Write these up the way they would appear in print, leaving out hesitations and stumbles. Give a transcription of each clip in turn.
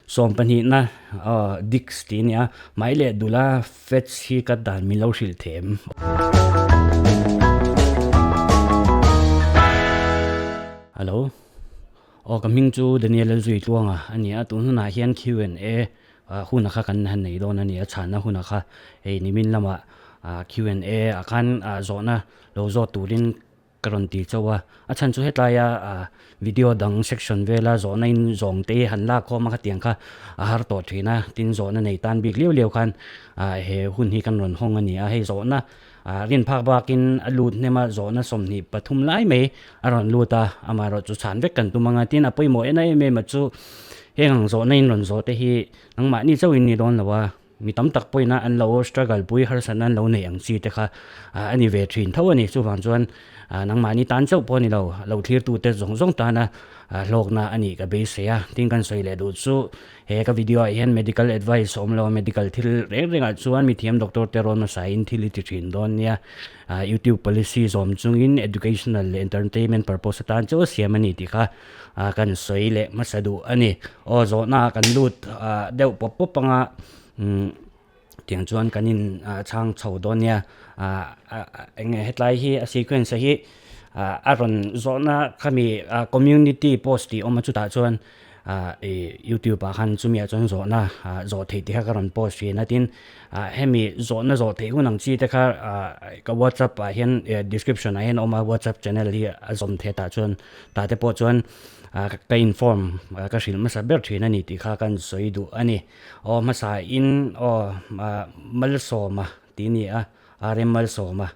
Sawmpahnihna aw Dix tih a nia, hmai leh dula fats hi ka dan min lo hrilh thei em? Hello, aw ka hming chu Daniel Lalzuitluanga a ni a, tun hunah hian Q&A huna kha kan han nei dawn a ni a, chhanna huna kha hei nimin lamah Q&A ah khan zawhna lo zawt turin Ka rawn ti chauh a, a chhan chu hetlaia video dang section vela zawhna in zawng te han lak khawm a khatiang kha a har tawh thin a, tin zawhna nei tan bik liau liau khan he hun hi kan rawn hawng a ni a, hei zawhna rin phak bakin a lut hnem a, zawhna 23 lai mai a rawn lut a, amaherawh chu chhan vek kan tum ang a, tin a pawimawh en a em em a chu heng ang zawhna in rawn zawh te hi nangmahni chauh in ni dawn lo a. Mi tam tak pawhin an lo struggle pui harsatna an lo neih ang chi te kha a ni ve thin tho a ni. Chuvang chuan nangmahni tan chauh pawh a ni lo, lo thlirtute zawng zawng tana hlawkna a nih ka beisei a. Tin kan sawi leh duh chu he ka video ah hian medical advice a awm lo a, medical thil reng rengah chuan mithiam doctor te rawn hmasain thil i ti thin dawn nia. YouTube policy zawm chungin educational leh entertainment purpose atan chauh a siam a ni tih kha kan sawi leh hmasa duh a ni. Aw zawhna kan lut deuh pawp pawp anga tiang chuan kan in chhang chho dawn nia. Eng nge hetlai hi a sequence hi a rawn zawhna khami community post tih awm a chutah chuan ih youtube ah khan chumi ah chuan zawhna zawh theih te kha ka rawn post thin a tin hemi zawhna zawh theih hun ang chi te kha ka whatsapp ah hian description ah hian a awm a whatsapp channel hi a zawm theih tah chuan tah te pawh chuan ka inform ka hrilh hmasa ber thin a ni tih kha kan sawi duh a ni aw hmasa in aw malsawma tih a ni a. A rem malsawm a,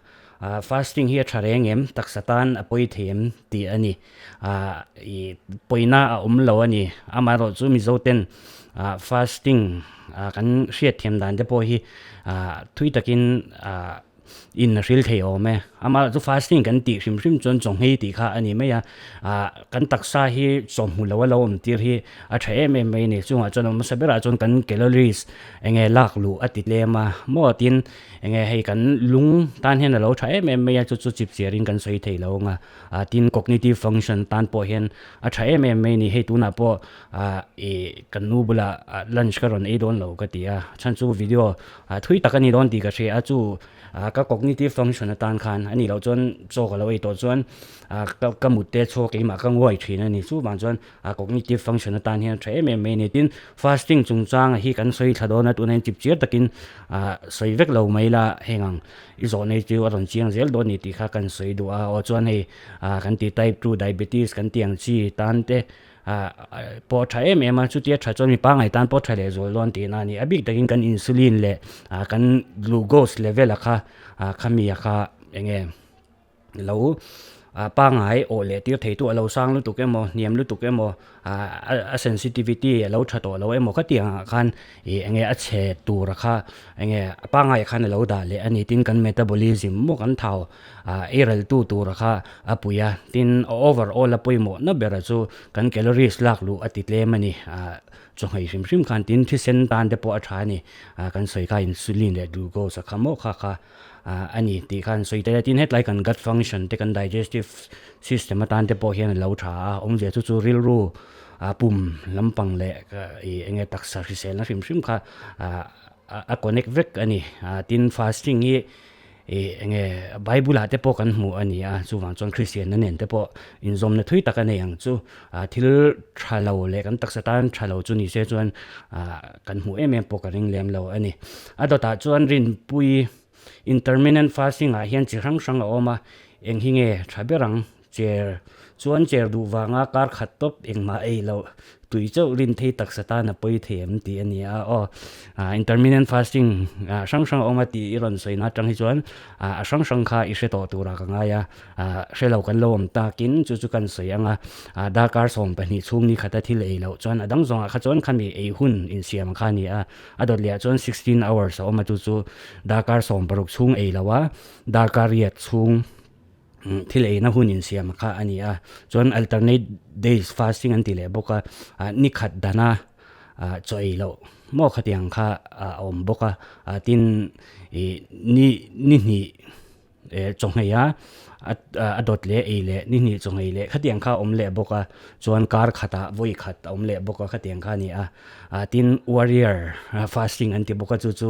fasting hi a tha reng em, taksa tan a pawi thei em tih a ni. Ih pawina a awm lo a ni. Amaherawh chu Mizo ten fasting kan hriat thiam dan te pawh hi thui takin in a hril thei awm e. Amaherawh chu fasting kan tih hrim hrim chuan chawnghei tih kha a ni mai a, kan taksa hi chawhmu lo a lo awm tir hi a tha em em mai a ni. Chungah chuan a hmasa berah chuan kan calories enge lak luh a ti tlem a maw tin enge hei kan lung tan hian a lo tha em em mai a chu chu chip chiar in kan sawi thei lo ang a ah tin cognitive function tan pawh hian a tha em em mai a ni hei tunah pawh ah ih kan nu bulah lunch ka rawn ei dawn lo ka ti a chhan chu video ah thui tak a ni dawn tih ka hria a chu ah ka cognitive function atan khan a nih loh chuan chaw ka lo ei tawh chuan ah ka mut te chhuak keimah ka nguai thin a ni chuvang chuan a cognitive function atan hian a tha em em mai a ni. Tin, fasting chungchanga hi kan sawi thla dawn a, tunah hian chip chiar takin ah sawi vek lo mai la heng ang i zawh nei chu a rawn chiang zel dawn a ni tih kha kan sawi duh a. Aw chuan hei ah kan ti type 2 diabetes kan tih ang chi tan te ah pawh a tha em em a, chutia tha chuan mi pangngai tan pawh a tha leh zual dawn tihna a ni. A bik takin kan insulin leh ah kan glucose level a kha ah khami a kha eng nge Lo pangngai awh leh tir thei tu a lo sang lutuk emaw hniam lutuk emaw a sensitivity a lo tha tawh lo emaw khatiang ah khan ih enge a chhe tur a kha enge a pangngai ah khan a lo dah leh a ni tin kan metabolism maw kan thau ah ei ral tu tur a kha a pui a tin a overall a pawimawh na ber a chu kan calories lak luh a ti tlem a ni ah chawhmeh hrim hrim khan tin thisen tan te pawh a tha a ni ah kan sawi kha insulin leh glucose a kha maw kha kha. A ni tih khan sawi tel a, tin hetlai kan gut function te kan digestive system atan te pawh hian a lo tha a, awmzia chu chu rilru pum lampang leh ih eng nge taksa hriselna hrim hrim kha a connect vek a ni. Tin fasting hi ih eng nge bible ah te pawh kan hmuh a ni a, chuvang chuan Kristianna nen te pawh inzawmna thui tak a nei ang chu. Thil tha lo leh kan taksa tan tha lo chu ni se chuan kan hmuh em em pawh ka ring lem lo a ni. A dawtah chuan rinpui intermittent fasting ah hian chi hrang hrang a awm a, eng hi nge tha ber ang chair chuan chair duh vanga kar khat tawp engmah ei loh tui chauh rin thei taksa tan a pawi thei em tih a ni a aw. Intermittent fasting hrang hrang a awm a tih i rawn sawi na atang hi chuan a hrang hrang kha i hre tawh turah ka ngai a. Hre lo kan lo awm takin chu chu kan sawi ang a, darkar 12 chhung ni khata thil ei loh chuan a dang zawngah kha chuan khami ei hun insiam kha a ni a, a dawt leh ah chuan 16 hours a awm a chu chu darkar 16 chhung ei lo a, darkar riat chhung thil eina hun insiam kha a ni a, chuan alternate days fasting an ti leh bawk a, ni khat dana chaw ei loh maw khatiang kha a awm bawk a, tin ih ni ni hnih. chaw a a dawt leh ei leh ni hnih chaw nghei leh khatiang kha a awm leh bawk a chuan kar khatah vawi khat a awm leh bawk a khatiang kha a ni a ah tin warrior fasting an ti bawk a chu chu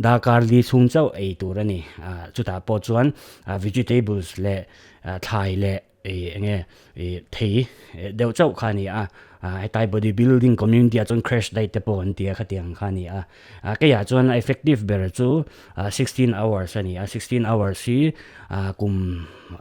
darkar li chhung chauh ei tur a ni ah chutah pawh chuan ah vegetables leh thlai leh ih eng nge ih thei deuh chauh kha a ni a ah hetlai body building community ah chuan crash diet te pawh an ti a khatiang kha a ni a ah keiah chuan a effective ber chu ah 16 hours a ni a 16 hours hi ah kum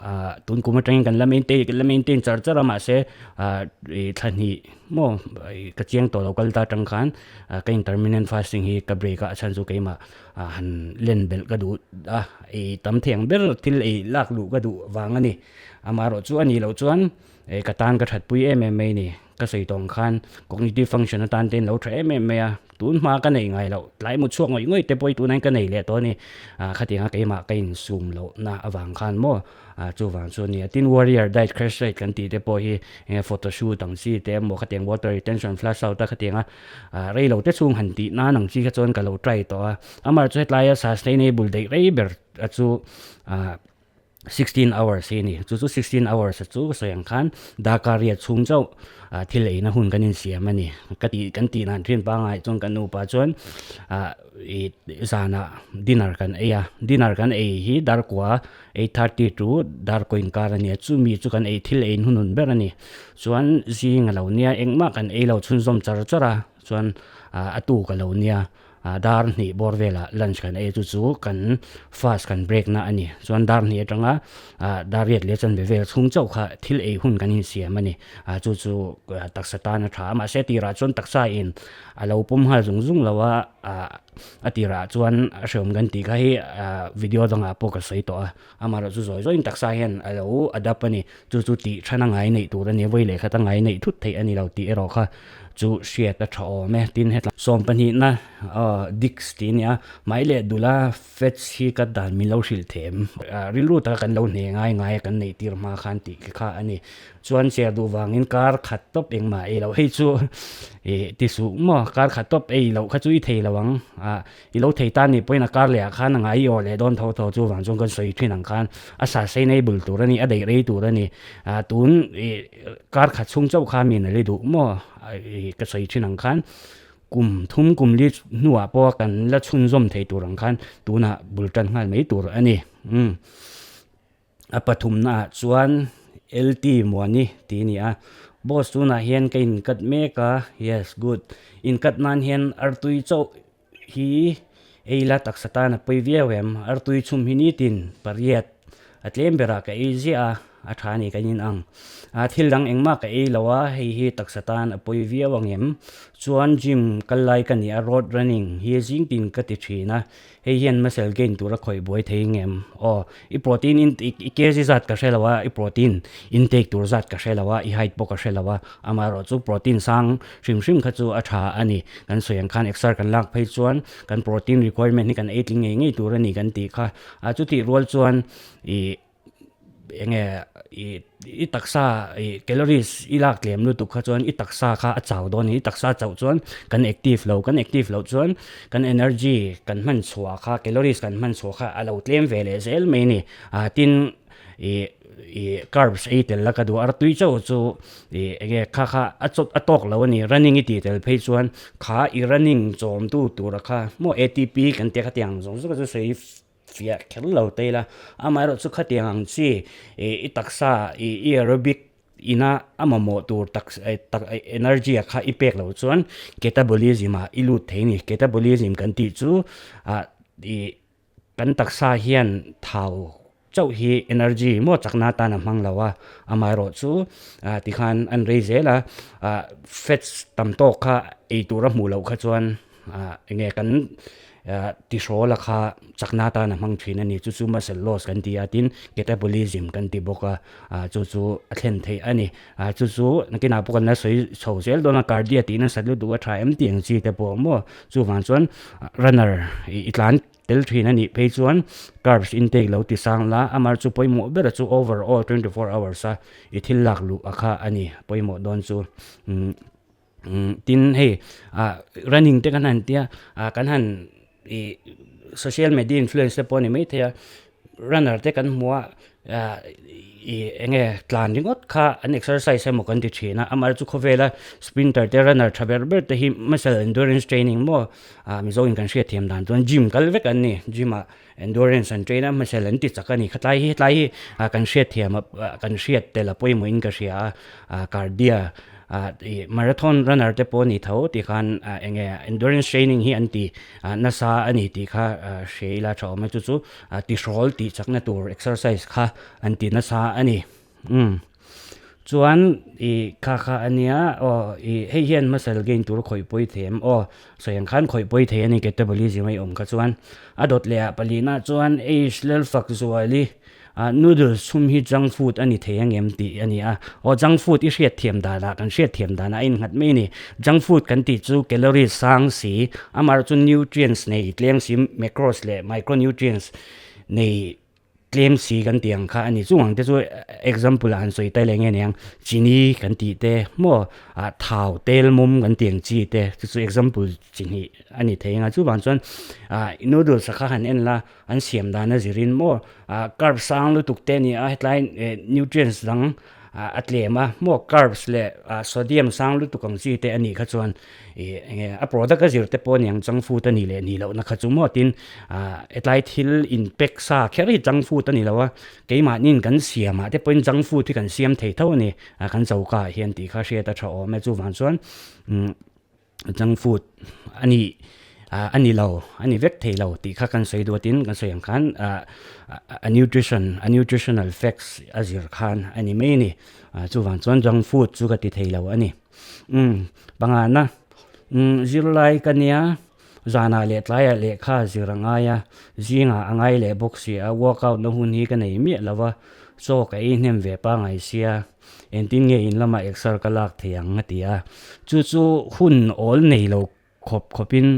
ah tun kum atangin kan la maintain kan la maintain char char a mahse ah ih thla hnih maw ih ka chiang tawh lo kal ta atang khan ah ka intermittent fasting hi ka break a a chhan chu keimah ah han len belh ka duh a ei tam thei ang ber thil ei lak luh ka duh vang a ni. Amaherawhchu a nih loh chuan eh ka tan ka thatpui em em mai a ni. Ka sawi tawng khan cognitive function atan te in lo tha em em mai a, tun hma ka nei ngai loh tlai mu chhuak ngawih ngawih te pawh hi tunah hian ka nei leh tawh a ni. Ah khatianga keimah ka insum lohna avang khan maw ah chuvang chu a ni a. Tin warrior diet crash diet kan tih te pawh hi eng photo shoot ang chi te emaw khatiang water retention flush out a khatianga ah rei lo te chhung han tih nan ang chi kha chuan ka lo try tawh a. Amaherawhchu hetlaia sustainable daih rei ber a chu ah. 16 hours hi a ni. Chu chu 16 hours a chu ka sawi ang khan darkar riat chhung chauh ah thil eina hun kan insiam a ni. Ka tih kan tih dan thin pangngai chuan kan nupa chuan ah ih zanah dinner kan ei a, dinner kan ei hi darkua 8:30 to darkaw inkar a ni a, chumi chu kan ei thil ei hun hun ber a ni. Chuan zing a lo nia engmah kan ei lo chhunzawm char char a, chuan ah a tuk a lo nia. Ah dar hnih bawr velah lunch kan ei chu chu kan fast kan break na a ni. Chuan dar hnih atanga ah dar riat leh chanve vel chhung chauh kha thil ei hun kan insiam a ni. Ah chu chu taksa tan a tha a mahse tirah chuan taksa in a lo pawm nghal zung zung lo a ah a tirah chuan a hreawm kan tih kha hi ah video dangah pawh ka sawi tawh a. Amaherawh chu zawi zawiin taksa hian a lo adapt a ni. Chu chu tih than a ngai neih tur a ni a, vawi leh khat a ngai neih thut theih a ni lo tih erawh kha chu hriat a tha awm e. Tin hetla 12na aw Dix tih a ni a, hmai leh dula fats hi ka dan min lo hrilh them. Rilru taka kan lo hne ngai ngai a kan neih tir hma khan tih kha a ni. Chuan cher duh vangin kar khat tawp engmah ei loh hei chu ih ti suh maw kar khat tawp ei loh kha chu i thei lo ang ah. I lo thei ta nih pawhin a kar leh ah khan a ngai i aw leh dawn tho tho chu vang chuan kan sawi thin ang khan a sa sei nei bul tur a ni, a daih rei tur a ni. Ah tun ih kar khat chhung chauh kha mi nali duh maw ih ka sawi thin ang khan kum thum kum li hnuah pawh kan la chhunzawm thei tur ang khan tunah bul tan nghal mai tur a ni. Umm. A pathumna ah chuan LT Muani tih a ni a, Boss tunah hian ka inkat mek a, yes good, inkat nan hian artui chauh hi ei la taksa tan a pawi viau em, artui chhum hi nitin pariat a tlem berah ka ei ziah a, a tha a ni kan in ang. A thil dang engmah ka ei lo a, hei hi taksa tan a pawi viau ang em, chuan gym kal lai ka ni a, road running hi zing tin ka ti thin a, Hei hian muscle gain tura khawih buai thei ngem? Aw, i protein in i kg zat ka hre lo a, i protein intake tur zat ka hre lo a, i height pawh ka hre lo a, amaherawh chu protein sang hrim hrim kha chu a tha a ni. Kan sawi ang khan exer kan lak phei chuan kan protein requirement hi kan ei tling ngei ngei tur a ni kan tih kha. A chutih rual chuan ih eng nge ih i taksa ih calories i lak tlem lutuk kha chuan i taksa kha a chau dawn a ni i taksa chauh chuan kan active lo kan active loh chuan kan energy kan hman chhuah kha calories kan hman chhuah kha a lo tlem ve leh zel mai a ni ah tin ih ih carbs ei tel la ka duh a tui chauh chu ih eng nge kha kha a chawt a tawk lo a ni running i tih tel phei chuan kha i running chawm tu tura kha maw A_T_P kan tia khatiang zawng zawng chu sawi Fiah kher lo te ila, amaherawh chu khatiang ang chi i taksa i aerobic ina a mamawh tur tak tak energy ah kha i pek loh chuan catabolism ah i lut thei a ni. Catabolism kan tih chu ah i kan taksa hian thau chauh hi energy maw chakna atan a hmang lo a, amaherawh chu ah tikhan an rei zel a, ah fats tam tawk kha ei tur a hmuh loh kha chuan ah enge kan tihrawl a kha chakna atan a hmang thin a ni chu chu muscle loss kan ti a tin catabolism kan ti bawk a ah chu chu a thlen theih a ni ah chu chu nakinah pawh kan la sawi chho zel dawn a cardia tih nasa lutuk a tha em tih ang chi te pawh maw chuvang chuan runner i tlan tel thin a nih phei chuan carbs intake lo ti sang la amah chu pawimawh ber chu overall 24 hours a i thil lak luh a kha a ni pawimawh dawn chu umm. Tin hei ah running te kan han tia ah kan han ih social media influence te pawh a ni maithei a. runner te kan hmu a ih eng nge tlan ringawt kha an exercise emaw kan ti thin a amaherawhchu chu khawvela sprinter te runner tha ber ber te hi muscle endurance training maw ah mizo in kan hriat thiam dan chuan gym kal vek an ni gym ah endurance an train a muscle an ti chak a ni khatlai hi hetlai hi ah kan hriat thiam a kan hriat tel a pawimawh in ka hria a ah cardia ah ih marathon runner te pawh a ni tho tih khan ah eng nge endurance training hi an ti ah nasa a ni tih kha ah hria ila tha awm e chu chu ah tihrawl tih chakna tur exercise kha an ti nasa a ni umm chuan ih kha kha a nia aw ih hei hian muscle gain tur khawih pawi thei em aw sawi ang khan khawih pawi thei a ni catabolism a i awm kha chuan a dawt leh ah palina chuan age lalfak zuali ah noodles chhum hi junk food a ni thei ang em tih a ni a aw junk food i hriat thiam danah kan hriat thiam danah a innghat mai a ni junk food kan tih chu calories sang si amaherawhchu chu nutrients nei tlem si macros leh micronutrients nei tlem si kan tih ang kha a ni chung ang te chu example ah han sawi ta leh nge niang chini kan tih te maw ah thau tel mum kan tih ang chi te chu chu example chi hnih a ni thei ang a chuvang chuan ah noodles a kha han en la an siam dan a zirin maw ah carbs sang lutuk te a ni a hetlai nutrients dang ah a tlem a maw carbs leh ah sodium sang lutuk ang chi te a nih kha chuan ih eng nge a product a zir te pawh aniang junk food a nih leh nih lohna kha chu maw tin ah hetlai thil in pack sa kher hi junk food a ni lo a keimahniin kan siam ah te pawhin junk food hi kan siam thei tho a ni ah kan choka ah hian tih kha hriat a tha awm e chuvang chuan umm junk food a nih ah a ni lo a ni vek thei lo tih kha kan sawi duatin kan sawi ang khan ah a nutrition a nutritional facts a zir khan a ni mai a ni ah chuvang chuan junk food chu ka ti thei lo a ni. Umm pangana umm zirlai ka nia zanah leh tlaiah lehkha zir a ngai a zingah a ngai leh bawk si a workout na hun hi ka nei miah lo va chaw ka ei hnem ve pangai sia engtin nge in lamah exer ka lak thei ang a ti a chu chu hun awl nei lo Khawp khawpin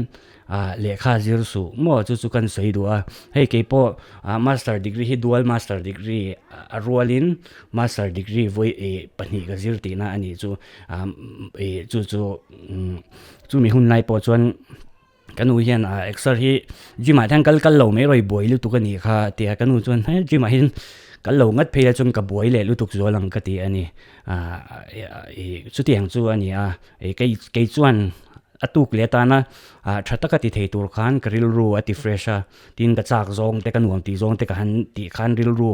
ah lehkha zir suh maw chu chu kan sawi duh a, hei keipawh ah master degree hi dual master degree a rualin master degree vawi ih pahnih ka zir tihna a nih chu ah ih chu chu umm chumi hun lai pawh chuan ka nu hian ah exer hi gym ah hian kal kal lo mai rawih buai lutuk a nih kha a ti a, ka nu chuan he gym ah hian kal lo ngat phei la chuan ka buai leh lutuk zual ang ka ti a ni ah ih chutiang chu a ni a. Ih kei kei chuan a tuk leh atana ah tha taka ti thei tur khan ka rilru a ti fresh a, tin ka chak zawng te ka nuam tih zawng te ka han tih khan rilru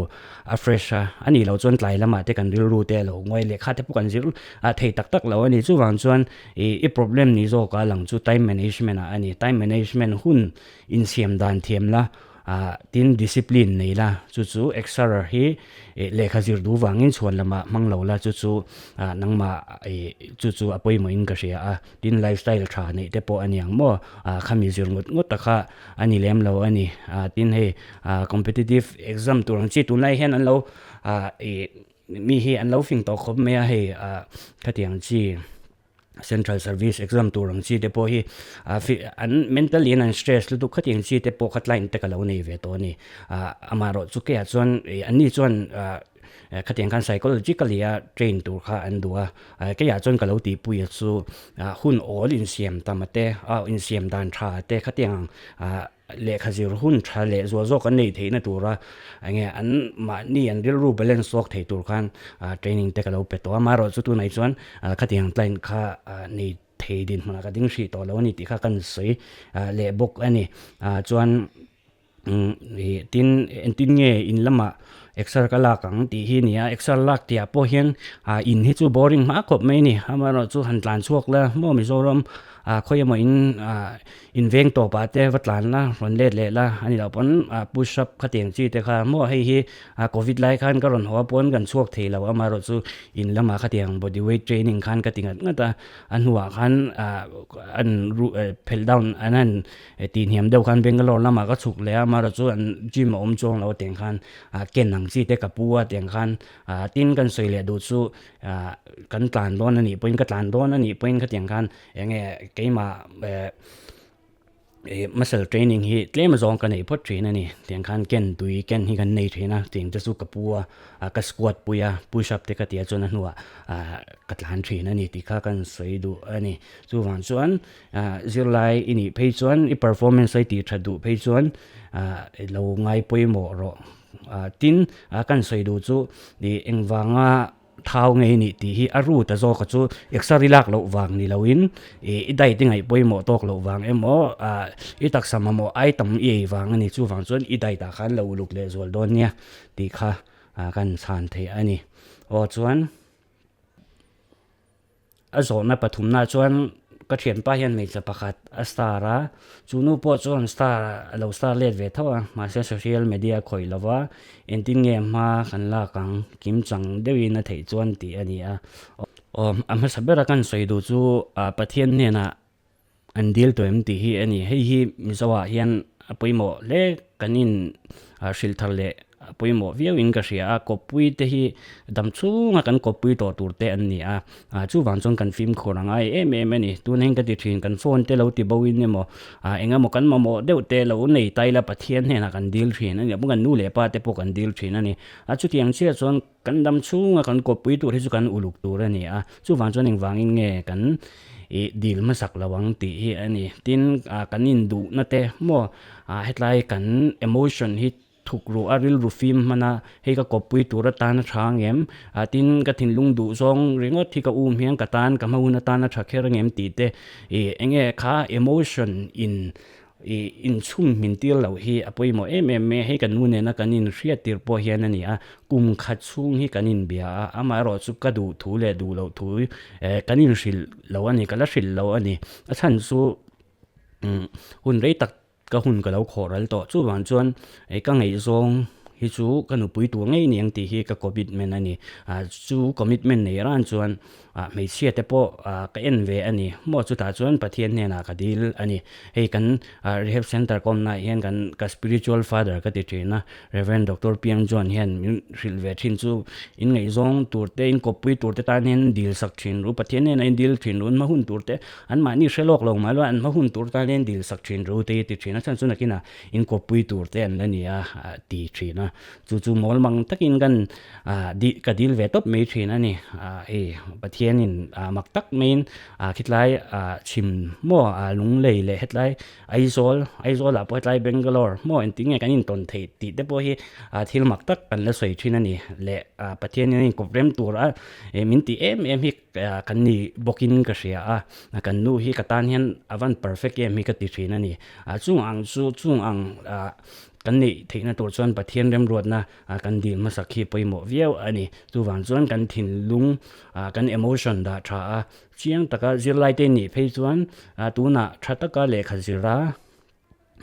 a fresh a, a nih loh chuan tlai lamah te kan rilru te a lo ngawi leh kha te pawh kan zir ah thei tak tak lo a ni. Chuvang chuan ih i problem ni zawk a lang chu time management ah a ni, time management hun insiam dan thiam la Ah tin discipline nei la, chu chu exer hi lehkha zir duh vangin chhuan lamah hmang lo la, chu chu ah nangmah ih chu chu a pawimawhin ka hria a, tin lifestyle tha neih te pawh a niang maw, ah khami zir ngawt ngawt ta kha a ni lem lo a ni, ah tin hei ah competitive exam tur ang chi tunlai hian an lo ah ih mi hi an lo fing tawh khawp mai a hei ah khatiang chi. Central Service exam tur ang chi te pawh hi an mentally in an stress lutuk khatiang chi te pawh kha client te ka lo nei ve tawh a ni. Amaherawh chu keiah chuan anni chuan khatiang khan psychologically a train tur kha an duh a, keiah chuan ka lo tihpui a chu hun awl insiam tam a te, insiam dan tha te khatiang ang Lehkha zir hun tha leh zual zawk an neih theihna tura enge an mahni an rilru balance zawk thei tur khan training te ka lo pe tawh a, amaherawh chu tunah chuan khatiang client kha nei thei dinhmunah ka ding hrih tawh lo a ni tih kha kan sawi leh bawk a ni. Chuan tin engtin nge in lamah exer ka lak ang tih hi a ni a, exer lak tihah pawh hian in hi chu boring hma khawp mai a ni, amaherawh chu han tlan chhuak la maw Mizoram khawi emaw in In veng tawpah te va tlan la, rawn let leh la, a ni loh pawn push up khatiang chi te kha maw hei hi covid lai khan ka rawn haw a pawn kan chhuak thei lo amaherawh chu in lamah khatiang body weight training khan ka ti ngat ngat a, a hnuah khan an phelh down an han tih hniam deuh khan Bangalore lamah ka chhuk leh a amaherawh chu an gym a awm chuang lo a tiang khan ken ang chi te ka pu a tiang khan tin kan sawi leh duh chu kan tlan dawn a nih pawhin ka tlan dawn a nih pawhin khatiang khan Eng nge keimah eh muscle training hi tlem zawng ka nei phawt thin a ni. Tiang khan ken tui ken hi kan nei thin a, tiang te chu ka pu a, ka squat pui a, push up te ka tia chuan a hnuah ah ka tlan thin a ni tih kha kan sawi duh a ni. Chuvang chuan ah zirlai i nih phei chuan i performance a i tih that duh phei chuan ah lo ngai pawimawh rawh. Tin, kan sawi duh chu ih engvanga thau ngei nih tih hi a root a zawk a chu exer i lak loh vang ni loin ih i diet i ngaih pawimawh tawk loh vang emaw ah i taksa mamawh ai tam i ei vang a ni. Chuvang chuan i diet ah khan lo uluk leh zual dawn nia tih kha kan chhan theih a ni. Aw chuan. A zawhna pathumna chuan ka thianpa hian hmeichhe pakhat a star a, chu nu pawh chuan star a lo star let ve tho a, mahse social media a khawih lo va, engtin nge hma kan lak ang kim chang deuhin a theih chuan tih a ni a. Aw a hmasa bera kan sawi duh chu Pathian hnenah An dil tawh em tih hi a ni. Hei hi Mizoah hian a pawimawh hle kan in hrilh thar leh a pawimawh viau in ka hria a, kawppui te hi dam chhunga kan kawppui tawh tur te an ni a, chuvang chuan kan fimkhur a ngai em em a ni. Tuna hian ka ti thin kan phone te lo ti bo in emaw eng emaw kan mamawh deuh te lo nei ta ila Pathian hnenah kan dil thin a ni, kan nu leh pa te pawh kan dil thin a ni. A chutiang chiah chuan Kan dam chhunga kan kawppui tur hi chu kan uluk tur a ni a, chuvang chuan engvangin nge kan ih dil hmasak lo ang tih hi a ni. Tin, kan induhna te maw hetlai kan emotion hi thuk ruh a, rilru fim hman a, hei ka kawppui tur atan a tha ang em? Tin, ka thinlung duh zawng ringawt hi ka um hian ka tan ka hma hun atan a tha kher ang em tih te ih enge kha emotion in I inchhung hmin tir loh hi a pawimawh em em mai a, hei kan nu nena kan inhriat tir pawh hian a ni a, kum khat chhung hi kan inbia a, amaherawh chu ka duh thu leh duh loh thu kan inhrilh lo a ni, ka la hrilh lo a ni. A chhan chu hun rei tak ka hun ka lo khawh ral tawh, chuvang chuan ka ngaihzawng hi chu ka nupui tur ngei ni ang tih hi ka commitment a ni. Chu commitment nei ran chuan Ah hmeichhia te pawh ah ka en ve a ni maw chutah chuan Pathian hnenah ka dil a ni. Hei kan ah rehab center ka awmnaah hian kan ka spiritual father ka ti thin a, Rev Doctor Piang John hian min hrilh ve thin chu in ngaihzawng tur te in kawppui tur te tan hian dil sak thin ru, Pathian hnenah in dil thin ru, an hma hun tur te an mahni hre lawk lo mai lo an hma hun tur tan hian dil sak thin ru te hi a ti thin a, chhan chu nakinah in kawppui tur te an la ni a a ti thin a. Chu chu mawl mang takin kan dih ka dil ve tawp mai thin a ni. Hei Pathianin mak tak maiin khitlai chhim maw Lunglei leh hetlai Aizawl, Aizawlah pawh hetlai Bangalore maw engtin nge kan intawn theih tih te pawh hi thil mak tak kan la sawi thin a ni. Leh Pathianin a inkawp rem tur a min tih em em hi kan ni bawkin ka hria a, kan nu hi ka tan hian a van perfect em hi ka ti thin a ni. Chung ang chu chung ang Kan neih theihna tur chuan Pathian remruatna kan dil hmasak hi pawimawh viau a ni. Chuvang chuan kan thinlung, kan emotion dah tha a, chiang taka zirlaite nih phei chuan tunah tha taka lehkha zir a,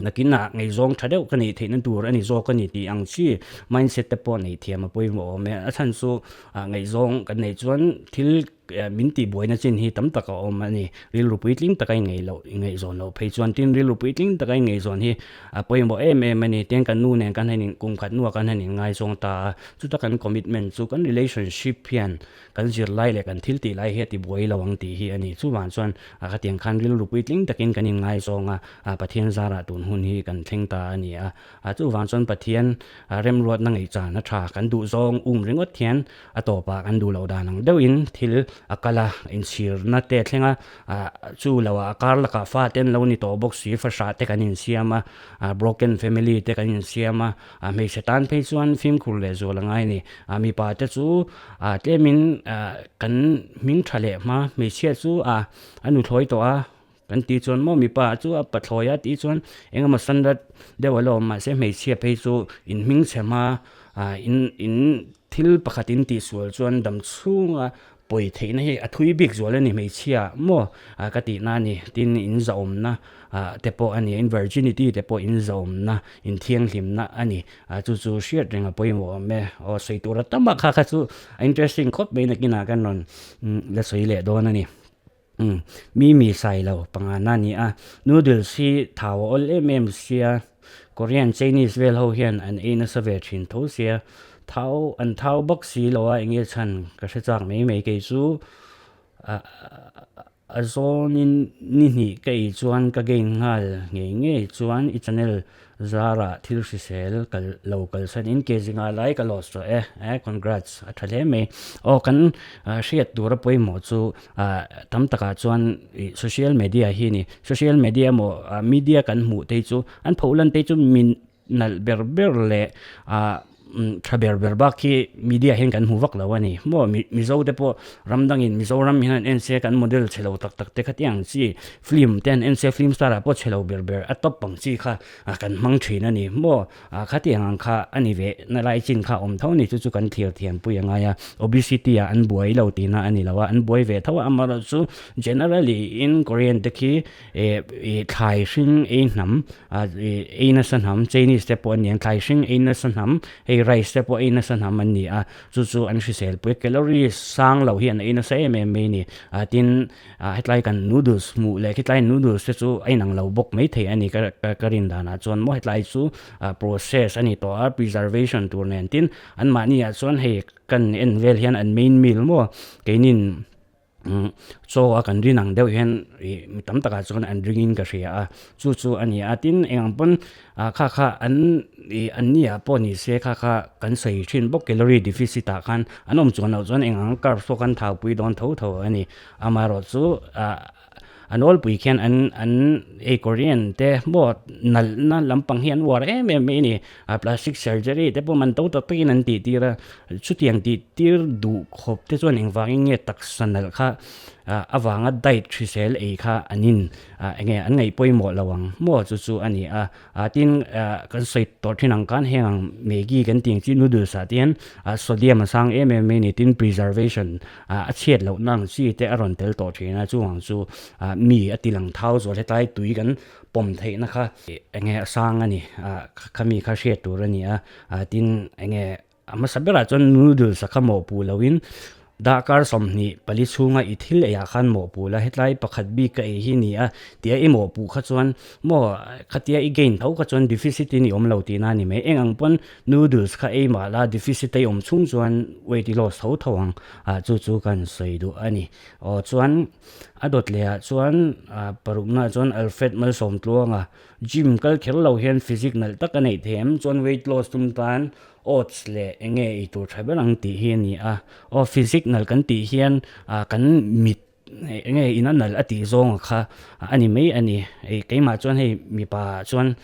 nakinah ngaihzawng tha deuh ka neih theihna tur a ni zawk a ni tih ang chi mindset te pawh neih thiam a pawimawh awm e. A chhan chu ngaihzawng kan neih chuan thil Min tihbuaina chin hi tam tak a awm a ni. Rilru puitling taka i ngaih loh, i ngaihzawn loh phei chuan tin rilru puitling taka i ngaihzawn hi a pawimawh em em a ni. Tin kan nu nen kan han in kum khat hnuah kan han inngaizawng ta a, chuta kan commitment chu kan relationship hian kan zirlai leh kan thil tih lai hi a tibuai lo ang tih hi a ni. Chuvang chuan a khatiang khan rilru puitling takin kan inngaizawng a, Pathian zarah tun hun hi kan thleng ta a ni a. Chuvang chuan Pathian remruatna ngaihchan a tha kan duh zawng um ringawt hian a tawpah kan duh loh dan ang deuhin thil a kal a, inchhirna te a thleng a, chu loah a kar lakah fa te an lo ni tawh bawk si, fahrah te kan insiam a, broken family te kan insiam a, hmeichhe tan phei chuan fimkhur leh zual a ngai a ni. Mipa te chu tlemin kan hming tha leh hma, hmeichhia chu a nuthlawi tawh a. Kan tih chuan maw mipa chu a pathlawi a tih chuan eng emaw standard deuh a lo awm mahse hmeichhia phei chu in hming chhe hma ah in in thil pakhat in tih sual chuan dam chhunga pawi theihna hi a thui bik zual a ni hmeichhia maw ah ka tihna a ni tin in zahawmna ah te pawh a ni in virginity te pawh in zahawmna in thianghlimna a ni ah chu chu hriat reng a pawimawh awm e aw sawi tur a tam a kha kha chu a interesting khawp mai nakinah kan rawn la sawi leh dawn a ni. Umm mi mi sai lo pangana a ni a, noodles hi thau a awl em em sia, Korean Chinese vel ho hian an ei nasa ve thin tho sia, thau an thau bawk si lo a enge chhan ka hre chak mai mai kei chu ah a zawnin ni hnih ka ei chuan ka gain nghal ngei ngei chuan i channel Zara thil hrisel kal lo kalsan in ke zinga lai ka lost tawh e eh congrats a tha hle mai aw kan hriat tur a pawimawh chu ah tam takah chuan ih social media hi a ni social media emaw media kan hmuh te hi chu an pholan te hi chu min nalh ber ber leh ah. Tha ber ber bak hi media hian kan hmu vak lo a ni. Maw Mizo te pawh ram dangin Mizoram hian an en se kan model chhe lo tak tak te kha tiang chi film te an en se film star ah pawh chhe lo ber ber a top ang chi kha kan hmang thin a ni. Maw khatiang ang kha a ni ve na lai chin kha awm tho a ni chu chu kan thlir thiam pui a ngai a. Obesity ah an buai lo tihna a ni lo a, an buai ve tho a amaherawhchu generally in Korean te khi thlai hring ei hnam ei nasa hnam Chinese te pawh an ni ang thlai hring ei nasa hnam hei rice te pawh ei nasa hnam an ni a chu chu an hrisel pui calorie sang lo hi an ei nasa em em mai a ni tin hetlai kan noodles hmuh leh khitlai noodles te chu a inang lo bawk maithei a ni ka ka rin danah chuan maw hetlai chu process a ni tawh a preservation tur nen tin anmahni ah chuan hei kan en vel hian an main meal maw keinin. Chaw a kan rin ang deuh hian ih mi tam takah chuan an ringin ka hria a, chu chu a ni a, tin eng ang pawn ah kha kha an ih an ni ah pawh ni se kha kha kan sawi thin bawk calorie deficit ah khan an awm chuan loh chuan eng ang carbs pawh kan thau pui dawn tho tho a ni, amaherawh chu ah a nawlpui khian an an hei Korean te maw nalhna lampang hi an uar em em mai a ni, ah plastic surgery te pawh man to tak takin an tih tir a, chutiang tih tir duh khawp te chuan engvangin nge taksa nalh kha ah avanga diet hrisel ei kha an in ah enge an ngaih pawimawh lo ang maw chu chu a ni a, ah tin ah kan sawi tawh thin ang khan heng ang maggi kan tih ang chi noodles ah te hian ah sodium a sang em em mai a ni tin preservation ah a chhiat loh na ang chi te a rawn tel tawh thin a chuvang chu ah mi a ti lang thau zual hetlai tui kan pawm theihna kha enge a sang a ni ah khami kha hriat tur a ni a ah tin enge A hmasa berah chuan noodles a kha mawhpuh loin darkar 24 chhunga i thil eiah khan mawhpuh la, hetlai pakhat bik ka ei hi ni a tia i mawhpuh kha chuan maw khatia i gain tho kha chuan deficit in i awm lo tihna a ni mai. Eng ang pawn noodles kha ei mah la deficit a i awm chhung chuan weight i loss tho tho ang ah chu chu kan sawi duh a ni. Aw chuan a dawt leh ah chuan parukna ah chuan Alfred Malsawmtluanga gym kal kher lo hian physique nalh tak a neih thei em chuan weight loss tum tan Oats leh eng nge ei tur tha ber ang tih hi a ni a, aw physique nalh kan tih hian ah kan mit eng nge ina nalh a tih zawng a kha a ni mai a ni, ih keimah chuan hei mipa ah chuan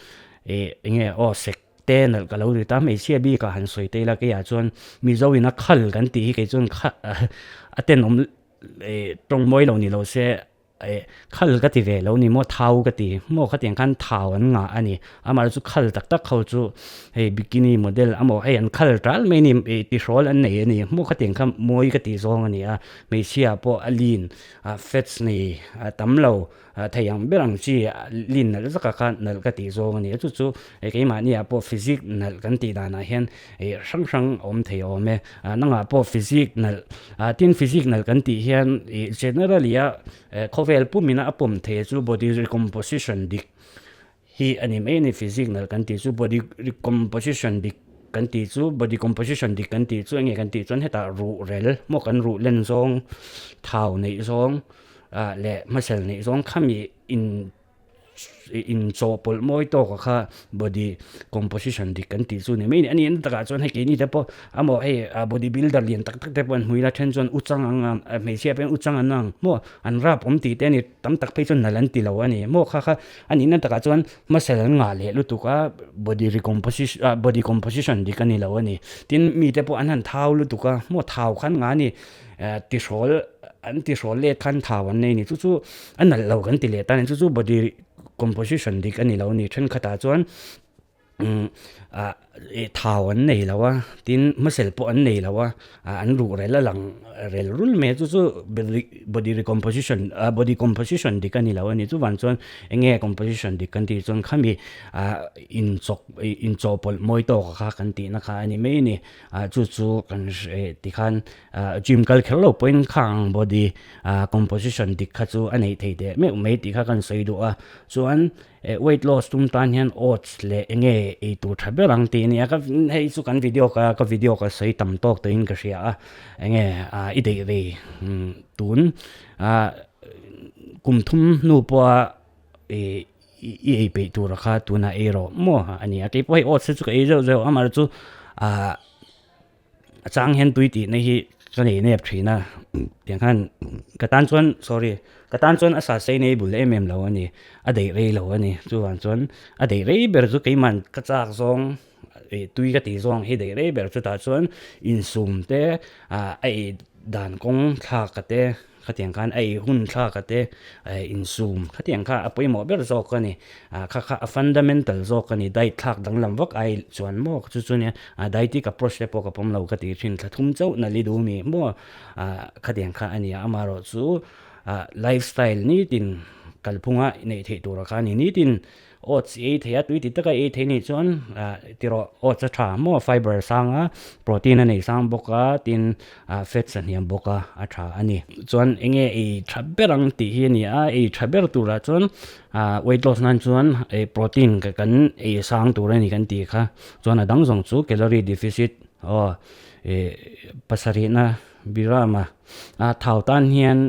ih eng nge aw sek te nalh ka lo ri ta hmeichhia bik ah han sawi ta ila keiah chuan Mizo ina khal kan tih hi kei chuan kha a tenawm ih tawng mawi lo ni lo se. Eh, khal ka ti ve lo ni maw, thau ka ti maw khatiang khan thau an ngah a ni. Amah chu khal tak tak ho chu hei bikini model amaw hei an khal tal mai a ni, ih tihrawl an nei a ni maw khatiang kha mawi ka tih zawng a ni a. Hmeichhia pawh a lean ah fats nei a tam lo ah thei ang ber ang chi lean nalh vek a kha nalh ka tih zawng a ni a. Chu chu keimahni ah pawh physique nalh kan tih danah hian ih hrang hrang a awm thei awm e. Ah nangah pawh physique nalh ah tin physique nalh kan tih hian ih generally a khawvel pumina a pawm thei chu body recomposition dik hi a ni mai a ni physique nalh kan tih chu body recomposition dik kan tih chu body composition dik kan tih chu enge kan tih chuan hetah ruh rel maw kan ruh len zawng thau neih zawng ah leh hmasel neih zawng khami in inchawhpawlh mawi tawk a kha body composition dik kan tih chu ni mai a ni. A ni an takah chuan hei keini te pawh amaw hei body builder lian tak tak te pawh an hmui la then chuan u chang ang a hmeichhia pawh hian u chang an ang maw an rap awm tih te a ni tam tak phei chuan nalh an ti lo a ni maw kha kha a nihna takah chuan hmasel an ngah leh lutuk a body recomposition ah body composition dik a ni lo a ni. Tin mite pawh an han thau lutuk a maw thau khan ngah a ni tihrawl an tihrawl let khan thau an nei a ni chu chu a nalh lo kan ti leh ta a ni chu chu body composition dik a ni lo a ni thenkhatah chuan ah thau an nei lo a tin hmasel pawh an nei lo a ah an ruh rel a lang rel rul mai a chu chu body recomposition ah body composition dik a ni lo a ni chuvang chuan eng nge composition dik kan tih chuan khami ah inchawk inchawhpawlh mawi tawk kha kan tihna kha a ni mai a ni ah chu chu kan hre tikhan ah gym kal kher lo pawhin khang body ah composition dik kha chu a neih theih teh meuh mai tih kha kan sawi duh a chuan eh weight loss tum tan hian oats leh eng nge ei tur tha ber ang tih a ni a ka hei chu kan video ka ka video ka sawi tam tawk tawhin ka hria a eng nge ah i deih rei tun ah kum thum hnu pawha ih i ei peih tur kha tunah ei rawh maw a ni a keipawh hei oats hi chu ka ei zeuh zeuh a amaherawhchu chu ah a chang hian tui tihna hi ka nei nep thin a tiang khan ka tan chuan sorry ka tan chuan a sustainable em em lo a ni a daih rei lo a ni chuvang chuan a daih rei ber chu keimah ka chak zawng. tui ka tih zawng hi daih rei ber chutah chuan insum te a ei dan kawng thlak a te khatiang khan a ei hun thlak a te insum khatiang kha a pawimawh ber zawk a ni kha kha a fundamental zawk a ni diet thlak danglam vak ai chuan maw chu chu nia dietic approach te pawh ka pawm lo ka tih thin thla thum chauh na li duh mi maw khatiang kha a ni a amaherawhchu lifestyle nitin kalphunga neih theih tur kha a ni nitin Oats i ei thei a, tui ti taka i ei thei nih chuan tiraw oats a tha maw fiber a sang a, protein a nei sang bawk a, tin fats a hniam bawk a, a tha a ni. Chuan eng nge ei tha ber ang tih hi a ni a, ei tha ber turah chuan weight loss nan chuan protein kan ei sang tur a ni kan tih kha, chuan a dang zawng chu calorie deficit aw pasarihna birama thau tan hian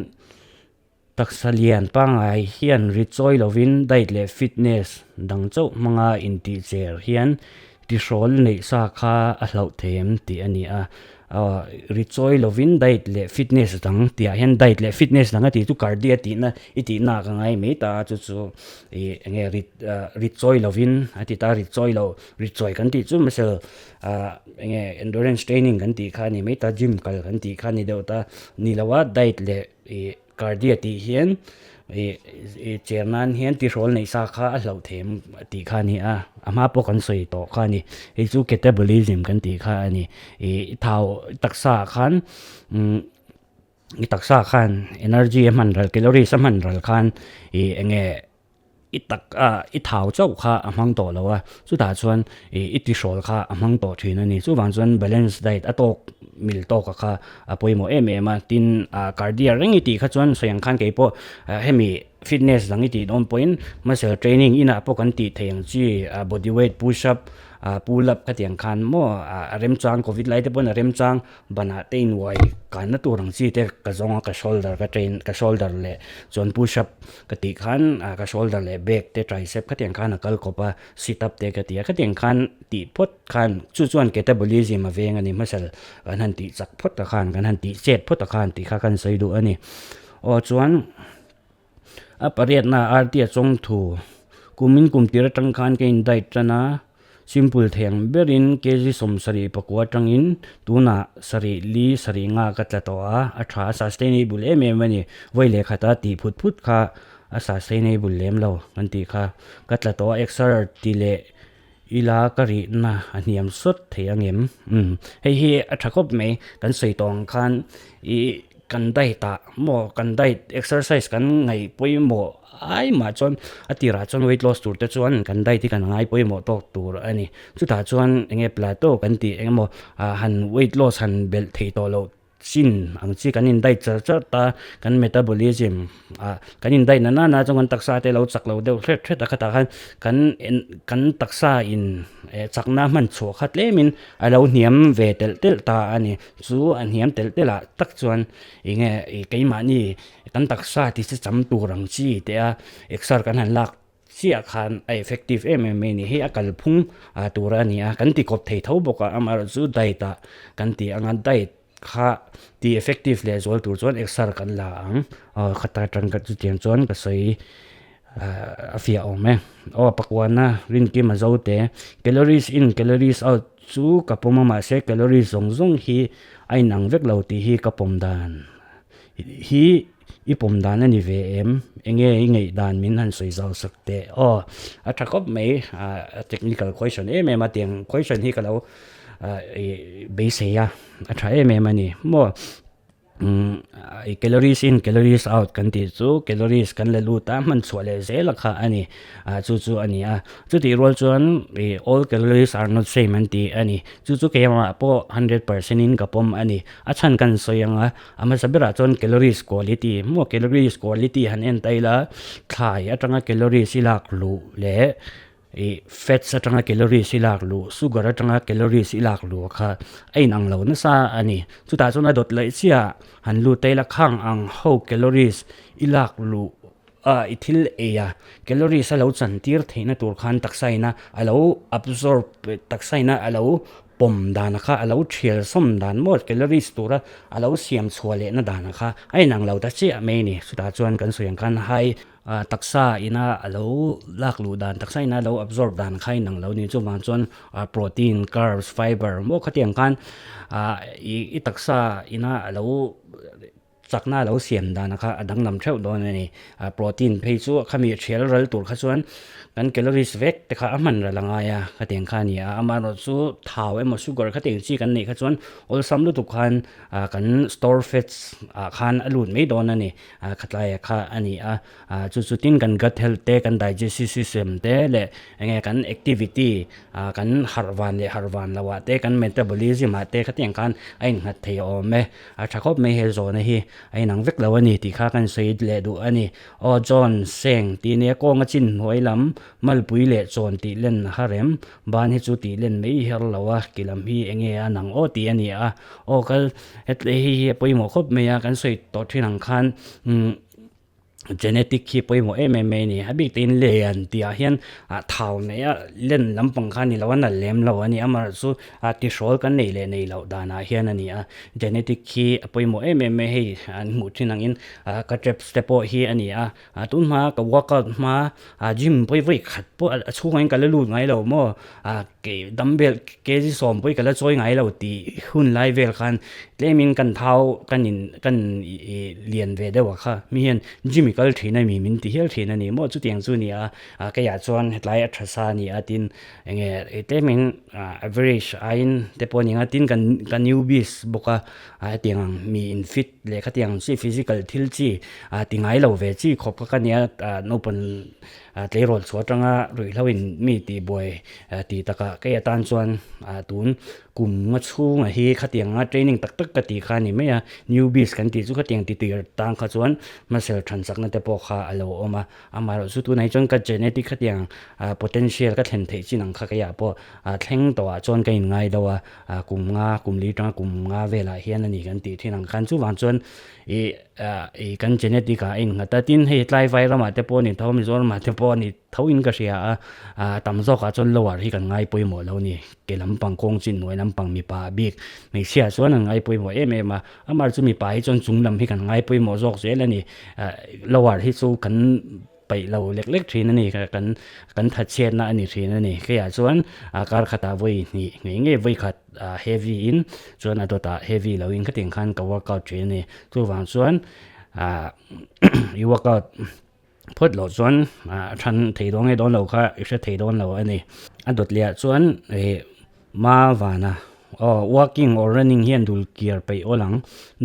Taksa lian pangngai hian ri chawi lovin diet leh fitness dang chauh hmanga intihcher hian tihrawl neih sa kha a hlauh thei em tih a ni a. Ri chawi lovin diet leh fitness dang tihah hian diet leh fitness dang a tih chu cardio tihna i tihna ka ngai mai ta a, chu chu ih eng nge ri ri chawi lovin a ti ta, ri chawi lo ri chawi kan tih chu muscle eng nge endurance training kan tih kha a ni mai ta, gym kal kan tih kha a ni deuh ta ni lo a diet leh Ih cardia tih hian ih ih cher nan hian tihrawl neih sa kha a hlauh them tih kha a ni a, a hma pawh kan sawi tawh kha a ni. Hei chu catabolism kan tih kha a ni. Ih thau taksa ah khan umm i taksa khan energy a hman ral calories a hman ral khan ih eng nge I tak a, i thau chauh kha a hmang tawh lo a, chutah chuan i tihrawl kha a hmang tawh thin a ni. Chuvang chuan balance diet a tawk mil tawka kha a pawimawh em em a, tin cardio reng i tih kha chuan sawi ang khan kei pawh hemi fitness dang i tih dawn pawhin muscle training inah pawh kan tih theih ang chi body weight push up, pull up khatiang khan maw a remchang covid lai te pawn a remchang Banah te invuai kanna tur ang chi te ka zawng a, ka shoulder ka train ka shoulder leh chuan push up ka tih khan ka shoulder leh back te tricep khatiang khan a kal kawp a, sit up te ka ti a, khatiang khan tih phawt khan chu chuan catabolism a veng a ni hmasa kan han tih chak phawt a khan kan han tih chet phawt a khan tih kha kan sawi duh a ni. Aw chuan A pariatna Artia chawngthu kumin kum tir atang khan ka in diet tan a, simple thei ang berin kg 74 atangin tunah sarih li sarih nga ka tla tawh a, a tha a sustainable em em a ni. Vawi leh khata tih phut phut kha a sustainable lem lo kan tih kha ka tla tawh a, exer ti leh ila ka rihna a hniam sawt thei angem? Umm hei hi a tha khawp mai kan sawi tawh ang khan ih kan diet ah maw kan diet exercise kan ngaih pawimawh ai mah chuan a tirah chuan weight loss tur te chuan kan diet hi kan ngai pawimawh tawk tur a ni chutah chuan eng nge plateau kan tih eng emaw ah han weight loss han belh theih tawh loh chin ang chi kan in diet char char ta kan metabolism ah kan in diet na nana chuan kan taksa te lo chak lo deuh hret hret a khatah khan kan en kan taksa in eh chakna hman chhuah kha tlem in a lo hniam ve telh telh ta a ni chu a hniam telh telh ah tak chuan eng nge ih keimahni kan taksa ti che cham tur ang chi te a exer kan han lak chiah khan a effective em em mai a ni. Hei a kalphung ah tur a ni a, kan ti kawp thei tho bawk a, amaherawhchu chu diet ah kan ti ang a, diet kha ti effective leh zual tur chuan exer kan la ang, aw khata atang ka chutiang chuan ka sawi ah a fiah awm e. Aw pakuana Rinkima Zote calories in calories out chu ka pawm a mahse calories zawng zawng hi a inang vek lo tih hi ka pawm dan hi I pawm dan a ni ve em? Enge i ngaih dan min han sawi zau sak teh? Aw, a tha khawp mai, a technical question em em a, tiang question hi ka lo beisei a, a tha em em a ni. Maw calories in calories out kan tih chu calories kan la lut a, hman chhuah leh zel a kha a ni, chu chu a ni a. Chutih rual chuan all calories are not same an ti a ni. Chu chu keimah pawh 100% in ka pawm a ni. A chhan kan sawi ang a, A hmasa berah chuan calories quality maw calories quality han en ta ila thlai atanga calories i lak luh leh ih fats atanga calories i lak luh sugar atanga calories i lak luh kha a inang lo nasa a ni. Chutah chuan a dawt leh chiah han lut ta ila khang ang ho calories i lak luh a i thil ei a calories a lo chan tir theihna tur khan taksa ina a lo absorb taksa ina a lo pawm dan kha a lo thial sawm dan maw calories tura a lo siam chhuah lehna dan kha a inang lo ta chiah mai a ni. Chutah chuan kan sawi ang khan high. taksa ina a lo lak luh dan taksa ina a lo absorb dan kha a inang lo a ni. Chuvang chuan protein, carbs, fiber maw khatiang khan i taksa ina a lo Chakna a lo siam dan kha a danglam theuh dawn a ni. Protein phei chu khami thial ral tur kha chuan kan calories vek te kha a hman ral a ngai a, khatiang kha a ni a. Amaherawh chu thau emaw sugar khatiang chi kan neih kha chuan awlsam lutuk khan kan store fats ah khan a lut mai dawn a ni. Khatlaia kha a ni a. Chu chu tin kan gut health te, kan digestive system te leh eng nge kan activity kan harh van leh harh van loh ah te, kan metabolism ah te khatiang khan a innghat thei awm e. A tha khawp mai he zawhna hi a inang vek lo a ni tih kha kan sawi leh duh a ni. Aw John Seng tih nia kawnga chin hnuai lam malpui leh chawn tih len a harem ban hi chu tih len mai her lo a ki lam hi eng nge a nang aw tih a ni a. Aw kal hetlai hei hi a pawimawh khawp mai a kan sawi tawh thin ang khan umm. Genetic hi pawimawh em em mai a ni. A bik tein len tih ah hian ah thau neih a len lampang kha a ni lo a nalh lem lo a ni. Amaherawhchu chu ah tihrawl kan neih leh neih loh danah hian a ni a. Genetic hi a pawimawh em em mai hei an hmuh thin angin ah ka traps te pawh hi a ni a. Ah tun hma ka workout hma ah gym pawh hi vawi khat pawh a chhungah hian ka la lut ngai lo maw ah kei dumbbell kg sawm pawh hi ka la chawi ngai lo tih hun lai vel khan tlemin kan thau kan in kan ih lian ve deuh a kha mi hian gym i kal thin a mi min ti hial thin a ni maw chutiang chu a ni a ah keiah chuan hetlai a tha sa a ni a tin eng nge tlemin ah average aiin te pawh a ni ang a tin kan ka newbies bawk a ah hetiang ang mi in fit leh khatiang ang chi physical thil chi ah ti ngai lo ve chi khawp kha ka nia ah naupang Tleirawl chhuah atanga ruihhlo in mi tih buai tih takah kei atan chuan tun kum nga chhunga hi khatiang anga training tak tak ka tih kha a ni mai a, newbies kan tih chu khatiang ti tir tang kha chuan muscle than chakna te pawh kha a lo awm a, amaherawh chu tunah hi chuan ka genetic khatiang potential ka thlen theih chin ang kha keiah pawh thleng tawhah chuan ka inngai deuh a, kum nga kum li atanga kum nga velah hian a ni kan tih thin ang khan chuvang chuan ih Ih kan genetic ah a innghat a, tin hei tlai vai ramah te pawh a ni tho, Mizoramah te pawh a ni tho in ka hria a, ah tam zawkah chuan lower hi kan ngai pawimawh lo a ni, ke lampang kawng chin hnuai lampang mipa bik hmeichhia chuan an ngai pawimawh em em a, amah chu mipa hi chuan chung lam hi kan ngai pawimawh zawk zel a ni, ah lower hi chu kan Paih lo lek lek thin a ni, kan kan thatchhiatna a ni thin a ni. Keiah chuan a kar khatah vawi hnih ngei ngei vawi khat heavy in chuan a dawtah heavy lo in khatiang khan ka workout thin a ni. Chuvang chuan i workout phawt loh chuan a than thei dawn nge dawn lo kha i hre thei dawn lo a ni. A dawt leh ah chuan ih ma vana aw walking or running hian dul kir peih awl ang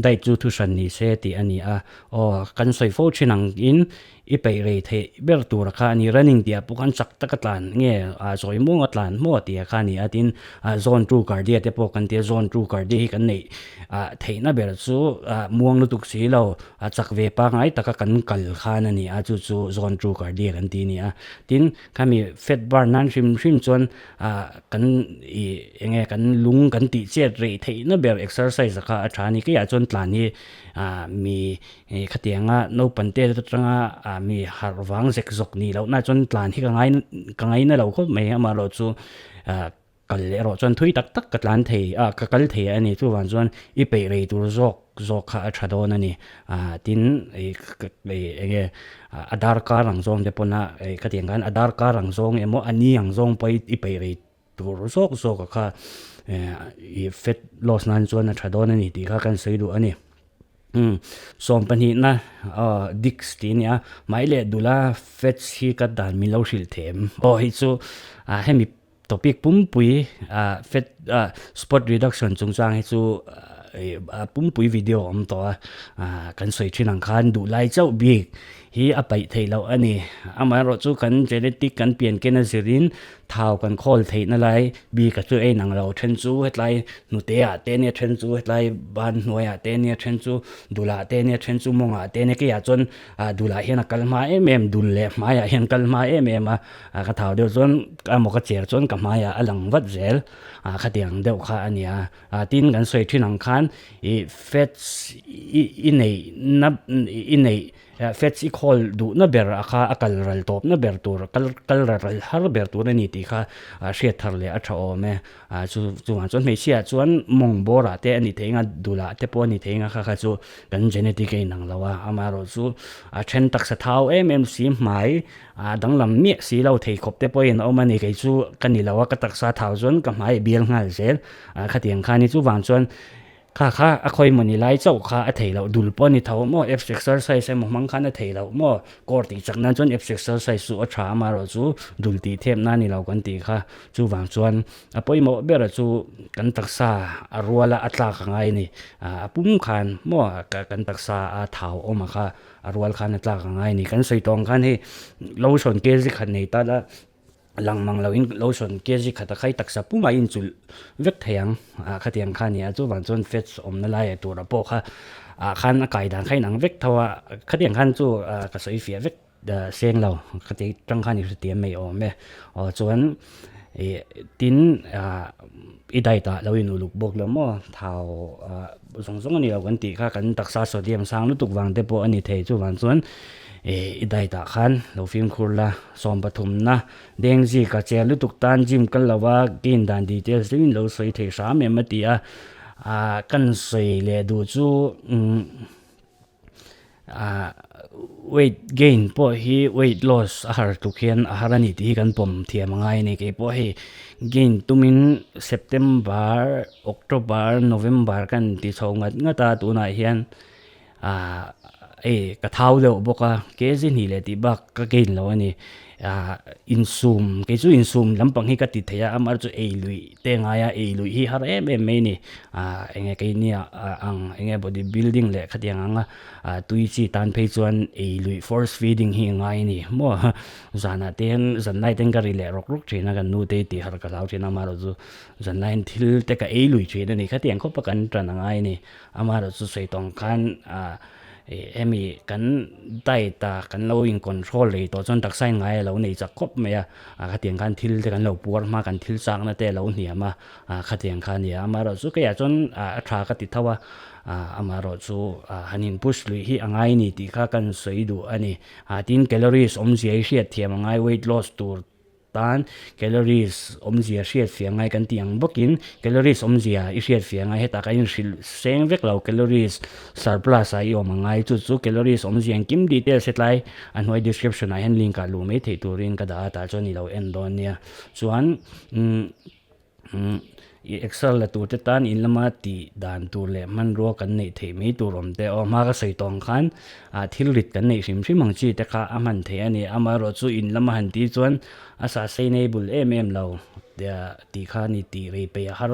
diet chu thu hran ni se tih a ni a aw kan sawi fo thin ang in I peih rei theih ber tur kha a ni. Running tih ah pawh khan chak taka tlan nge ah zawi muanga tlan maw tih ah kha a ni a. Tin, ah zone two cardia te pawh kan ti a, zone two cardia hi kan neih ah theihna ber chu ah muang lutuk si lo, a chak ve pangngai taka kan kal khan a ni a, chu chu zone two cardia kan ti a ni a. Tin, khami fat burn nan hrim hrim chuan ah kan ih eng nge kan lung kan tih chet rei theihna ber exercise kha a tha a ni. Keiah chuan tlan hi ah mi Hei khatianga naupang te atanga ah mi harh vang zek zawk nih loh na chuan tlan hi ka ngai ka ngaina lo khawp mai amaherawh chu ah kal erawh chuan thui tak tak ka tlan thei ah ka kal thei a ni chuvang chuan i peih rei tur zawk zawk kha a tha dawn a ni ah tin ih eng nge a darkar ang zawng te pawn a khatiang khan a darkar ang zawng emaw a ni ang zawng pawh i peih rei tur zawk zawk a kha ih fat loss nan chuan a tha dawn a ni tih kha kan sawi duh a ni. Umm 12na aw Dix tih a nia mai leh dula fats hi ka dan min lo hrilh them aw hei chu ah hemi topic pumpui ah fat ah spot reduction chungchang hi chu ih a pumpui video a awm tawh a ah kan sawi thin ang khan duh lai chauh bik hi a paih theih loh a ni amaherawhchu kan genetic kan pian ken a zirin Thau kan khawl theihna lai bik a chu ein ang lo, then chu hetlai hnute ah te nia, then chu hetlai ban hnuai ah te nia, then chu dul ah te nia, then chu mawng ah te nia, keiah chuan ah dul ah hian a kal hma em em, dul leh hmai ah hian kal hma em em a, ah ka thau deuh chuan emaw ka cher chuan ka hmai ah a lang vat zel, ah khatiang deuh kha a nia, ah tin kan sawi thin ang khan ih fats i i neih na i neih. Fats i khawl duhna ber a kha a kal ral tawpna ber tur kal kal ral har ber tur a ni tih kha hriat thar leh a tha awm e. Chu chuvang chuan hmeichhia ah chuan mawng bawrah te a ni thei anga dulah te pawh a ni thei anga kha kha chu kan genetic a inang lo a, amaherawh chu a then taksa thau em em si hmai a danglam miah si lo thei khawp te pawhin a awm a ni kei chu ka ni lo a ka taksa thau chuan ka hmai a bial nghal zel a khatiang khan hi chuvang chuan Kha kha a khawi mawni lai chauh kha a thei loh dul pawh a ni tho maw abs exercise emaw hmang khan a thei loh maw core tih chak nan chuan abs exercise chu a tha amaherawh chu dul tih thep nan a ni lo kan tih kha chuvang chuan a pawimawh ber chu kan taksa a ruala a tlak a ngai a ni a pum khan maw kan taksa a thau awm a kha a rual khan a tlak a ngai a ni kan sawi tawh ang khan hei lotion kg khat nei ta la. Lang mang loin lotion kg khat a khai taksa pumah in chulh vek thei ang ah khatiang kha a ni a chuvang chuan fats awmna lai ah tura pawh kha ah khan a kai dan kha inang vek tho a khatiang khan chu ka sawi fiah vek seng lo khati tang khan i hrethiam mai awm e aw chuan ih tin ah i diet ah lo in uluk bawk lo maw thau ah zawng zawng a ni lo kan tih kha kan taksa sodium sang lutuk vang te pawh a ni thei chuvang chuan ih i diet ah khan lo fimkhur la. 13 na Dengzi ka che lutuk tan gym kal lo a gain dan details deuhin lo sawi thei hram em a ti a, ah kan sawi leh duh chu umm ah weight gain pawh hi weight loss a har tluk hian a har a ni tih hi kan pawm thiam a ngai a ni keipawh hei gain tumin September October November kan ti chho ngat ngat a tunah hian. Ahh hei ka thau deuh bawk a kg hnih leh tih bak ka gain lo a ni ahh insum kei chu insum lampang hi ka ti thei a amah chu ei luih te ngai a ei luih hi har em em mai a ni ahh eng nge keini ang eng nge body building leh khatiang ang a ah tui chi tan phei chuan ei luih force feeding hi a ngai a ni maw zanah te hian zanlai te hian ka ri leh rawk rawk thin a kan nu te hi tih harh ka hlau thin a amaherawh chu zanlai hian thil te ka ei lui thin a ni khatiang khawp a kan tan a ngai a ni. Amaherawh chu sawi tawng khan ah hemi kan diet a kan lo in control rei tawh chuan taksa in ngai a lo nei chak khawp mai a, ah khatiang khan thil te kan lo puar hma kan thil chakna te a lo hniam a, ah khatiang kha a ni a, amaherawh chu keiah chuan ah a tha ka ti tho a, ah amaherawh chu ah han in push luih hi a ngai a ni tih kha kan sawi duh a ni, ah tin calories awmzia hi hriat thiam a ngai weight loss tur. Tan calories awmzia hriat fiah ngai kan tih ang bawkin calories awmzia i hriat fiah ngai hetah kan inhrilh seng vek lo calories surplus ah i awm ang ngai chu chu calories awmzia engkim details hetlai a hnuai description ah hian link ah luh mai theih turin ka dah a tah chuan i lo en dawn nia chuan umm umm i exer la tur te tan in lama tih dan tur leh hmanrua kan neih theih mai tur awm te aw hma ka sawi tawh ang khan ah thil rit kan neih hrim hrim ang chi te kha a hman theih a ni amaherawh chu in lama han tih chuan a sustainable em em lo tih kha a ni tih rei peih a har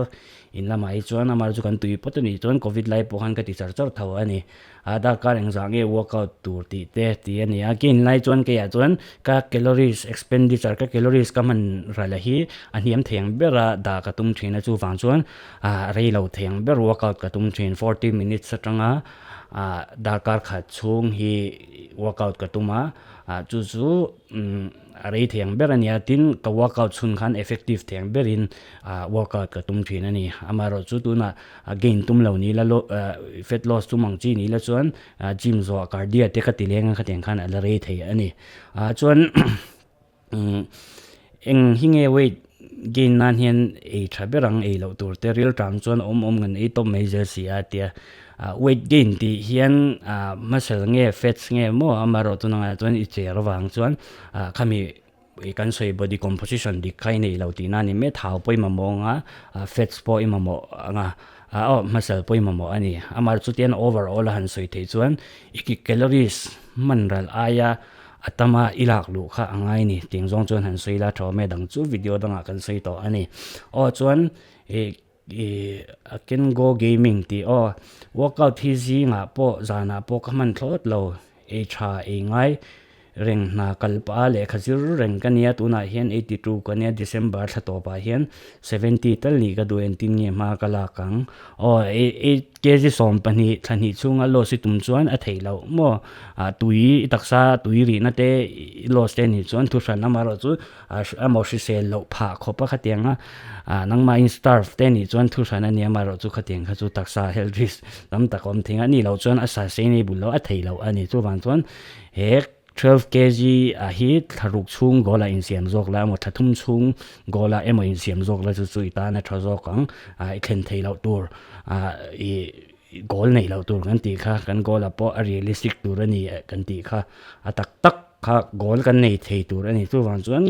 in lamah hi chuan amaherawh chu kan tui pawt a nih chuan covid lai pawh khan ka ti char char tho a ni. A darkar engzah nge workout tur tih te tih a ni a, gain lai chuan keiah chuan ka calories expenditure ka calories ka hman ral hi a hniam thei ang ber a dah ka tum thin a chuvang chuan ah rei lo thei ang ber workout ka tum thin forty minutes atanga ah darkar khat chhung hi workout ka tum a ah chu chu umm. A rei thei ang ber a nia, tin ka workout chhun khan effective thei ang berin workout ka tum thin a ni. Amaherawh chu tunah gain tum lo ni la fat loss tum ang chi ni la chuan gym zawh cardio te ka ti leng a khatiang khan a la rei thei a ni. Chuan eng hi nge weight gain nan hian ei tha ber ang ei loh tur te riltam chuan awm awm ngan ei tawp mai zel si a tia. Weight gain tih hian muscle nge fats nge maw amaherawh chu nangah chuan i cher avang chuan khami kan sawi body composition dik kha i nei lo tihna a ni mai thau pawh i mamawh ang a fats pawh i mamawh ang a aw muscle pawh i mamawh a ni amaherawh chu tian overall a han sawi theih chuan i calories hman ral aia a tama i lak luh kha a ngai a ni tih ang zawng chuan han sawi ila tha awm e dang chu video dangah kan sawi tawh a ni aw chuan ih Ih a ken go gaming tih aw workout hi zingah pawh zanah pawh ka hman thlawt lo ei tha ei ngai reng hna kal pah a lehkha zir reng ka nia tunah hian 82 ka nia December thla tawpah hian 70 tal nih ka duh entin nge hma ka lak ang aw kg 12 thla hnih chhunga loss i tum chuan a theih loh maw ah tui i taksa tui rihna te i loss te nih chuan thuhran amaherawhchu emaw hrisel loh phah khawp a khatiang a ah nangmahin starve te nih chuan thuhran a nia amaherawhchu khatiang kha chu taksa health risk tam tak a awm thei a, a nih loh chuan a sustainable loh a theih loh a ni chuvang chuan he 12 kg ah hi thla ruk chhung goal ah insiam zawk la emaw thla thum chhung goal ah emaw insiam zawk la chu chu i tan a tha zawk ang ah i thlen theih loh tur ah i goal neih loh tur kan tih kha kan goal ah pawh a realistic tur a ni kan tih kha a tak tak kha goal kan nei thei tur a ni chuvang chuan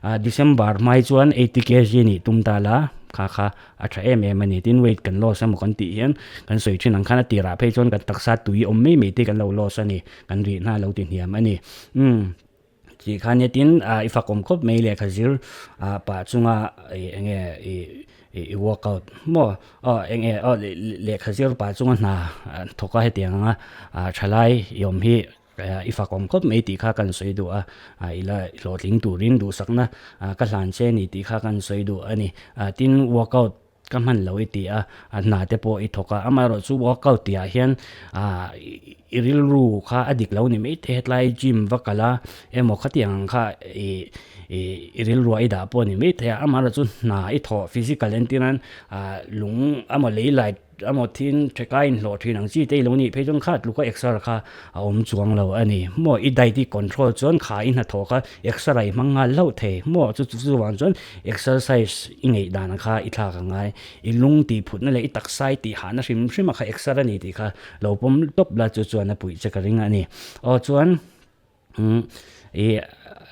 ah December hmai chuan 80 kg nih tum ta la kha kha a tha em em a ni tin weight kan loss emaw kan tih hian kan sawi thin ang khan a tirah phei chuan kan taksa tui awm mai mai te kan lo loss a ni kan rih hna lo ti hniam a ni umm tih khan nia tin ah i fakawm khawp mai lehkha zir ah pah chunga ih eng nge ih ih workout maw aw eng nge aw lehkha zir pah chunga hna thawk a hetiang anga ah thalai i awm hi i fakawm khawp mai tih kha kan sawi duh a ah ila hlawhtling turin duhsakna ah ka hlan che a ni tih kha kan sawi duh a ni ah tin workout ka hman lo i ti a, a hna te pawh i thawk a, amaherawh chu workout tih ah hian ah i rilru kha a dik lo ni mai thei hetlai gym va kal a emaw khatiang ang kha ih ih i rilruah i dah pawh a ni mai thei a, amaherawh chu hna i thawh physical entir nan ah lung emaw lei light emaw thin thekai inhlawh thin ang chi te i lo nih phei chuan kha tluka exer kha a awm chuang lo a ni maw i diet i control chuan kha i hnathawh kha exer a i hmang nghal hlauh thei maw chu chu chuvang chuan exercise i ngeih dan kha i thlak a ngai i lung tih phutna leh i taksa i tih hahna hrim hrim a kha exer a ni tih kha lo pawm tawp la chu chuan a puih che ka ring a ni aw chuan umm ih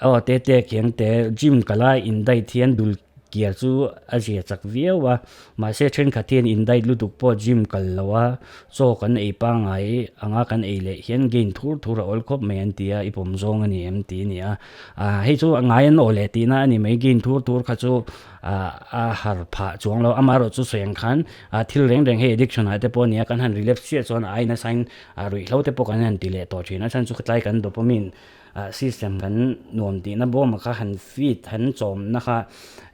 aw te te khian te gym kala in diet hian dul kiar chu a zia chak viau a mahse thenkhat hian in diet lutuk pawh gym kal lo a chaw kan ei pangngai anga kan ei leh hian gain thur thur a awl khawp mai an ti a i pawm zawng a ni em tih a ni a ah hei chu a ngai an aw leh tihna a ni mai gain thur thur kha chu ah a har phah chuang lo amaherawhchu sawi ang khan ah thil reng reng hei addiction ah te pawh a ni a kan han relapse chiah chuan a ai nasa in A ruihhlo te pawh kan han ti leh tawh thin a chhan chu tlai kan dopamine ah system kan nuam tihna bawm a kha han feed han chawmna kha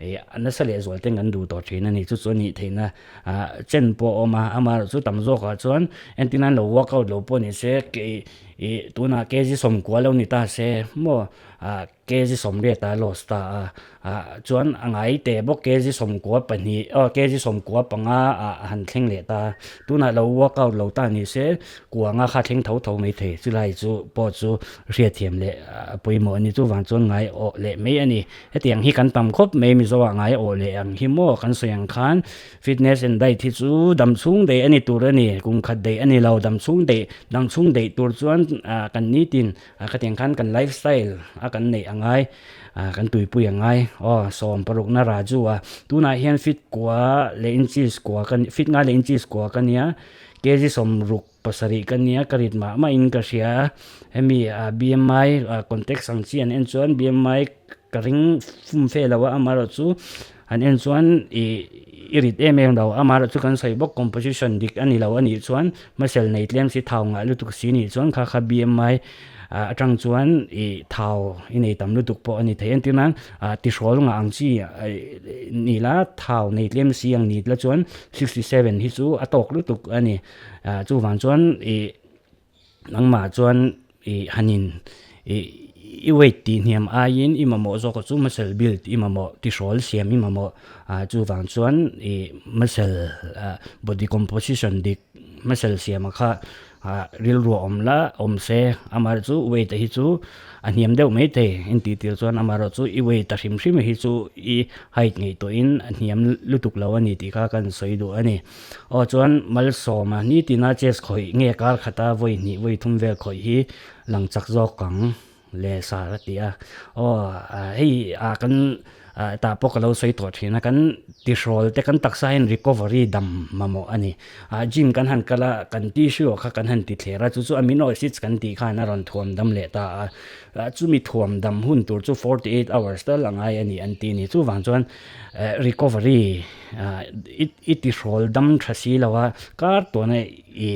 ih a nasa leh zual ten kan duh tawh thin a ni chu chu a nih theihna ah chen pawh a awm a amaherawh chu tam zawkah chuan entir nan lo workout lo pawh ni se ih ih tunah kg sawmkua lo ni ta se maw ah kg 80 a loss ta a ah chuan a ngai teh bawk kg 12 aw kg 15 ah a han thleng leh ta tunah lo workout lo ta ni se kuanga kha thleng tho tho mai thei chulai chu pawh chu hriatthiam leh a pawimawh a ni chuvang chuan ngai awh leh mai a ni hetiang hi kan tam khawp mai Mizo ah ngai awh leh ang hi maw kan sawi ang khan fitness and diet hi chu dam chhung daih a ni tur a ni kum khat daih a ni lo dam chhung daih dam chhung daih tur chuan ah kan nitin A khatiang khan kan life style a kan neih a ngai, a kan tuipui a ngai. Aw, 16 na Raju a, tunah hian feet kua leh inches kua ka feet nga leh inches kua ka nia, kg 67 ka nia, ka rit mah mah in ka hria. Hemi a BMI context ang chi an en chuan BMI ka ring fum fe lo a, amaherawhchu an en chuan ih i rit em em lo, amaherawhchu kan sawi bawk composition dik a ni lo a nih chuan muscle nei tlem si thau ngah lutuk si nih chuan kha kha BMI atang chuan ih thau i nei tam lutuk pawh a ni thei entir nan ah tihrawl ngah ang chi ni la thau nei tlem si ang ni la chuan 67 hi chu a tawk lutuk a ni ah chuvang chuan ih Nangmah chuan i hanin i i weight tih hniam aiin i mamawh zawk chu muscle build i mamawh tihrawl siam i mamawh ah chuvang chuan i muscle ah body composition dik muscle siama kha ah rilru a awm la awm se amaherawhchu chu weight a hi chu a hniam deuh mai thei intih tir chuan amaherawhchu i weight a hrim hrim hi chu i height ngaihtuahin a hniam lutuk lo a ni tih kha kan sawi duh a ni. Aw chuan Malsawma nitina chess khawih nge kar khata vawi hnih vawi thum vel khawih hi lang chak zawk ang le sar a ti a. Aw hei ah kan tah pawh ka lo sawi tawh thin a kan tihrawl te kan taksa hian recovery dam mamawh a ni. Ah gym kan han kal a kan tissue kha kan han ti thler a chu chu amino acids kan tih khan a rawn thuam dam leh ta a. Chumi thuam dam hun tur chu 48 hours tal a ngai a ni an ti a ni. Chuvang chuan recovery i tihrawl dam tha si lo a, kar tawna i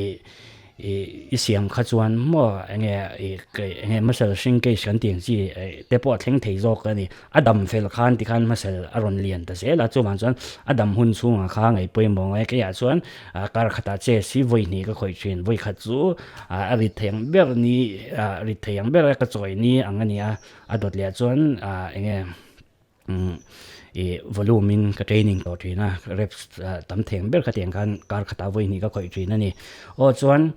I siam kha chuan maw enge i enge muscle shrinkage kan tih ang chi te pawh a thleng thei zawk a ni. A dam fel khan tikhan muscle a rawn lian ta zel a, chuvang chuan a dam hun chhungah kha ngaih pawimawh ngai keiah chuan kar khatah chest hi vawi hnih ka khawih thin. Vawi khat chu a rit thei ang ber ni rit thei ang ber a ka chawi ni ang a ni a, a dawt leh ah chuan enge. Ih volume in ka training tawh thin a reps tam theng ber khatiang khan kar khatah vawi hnih ka khawih thin a ni. Aw chuan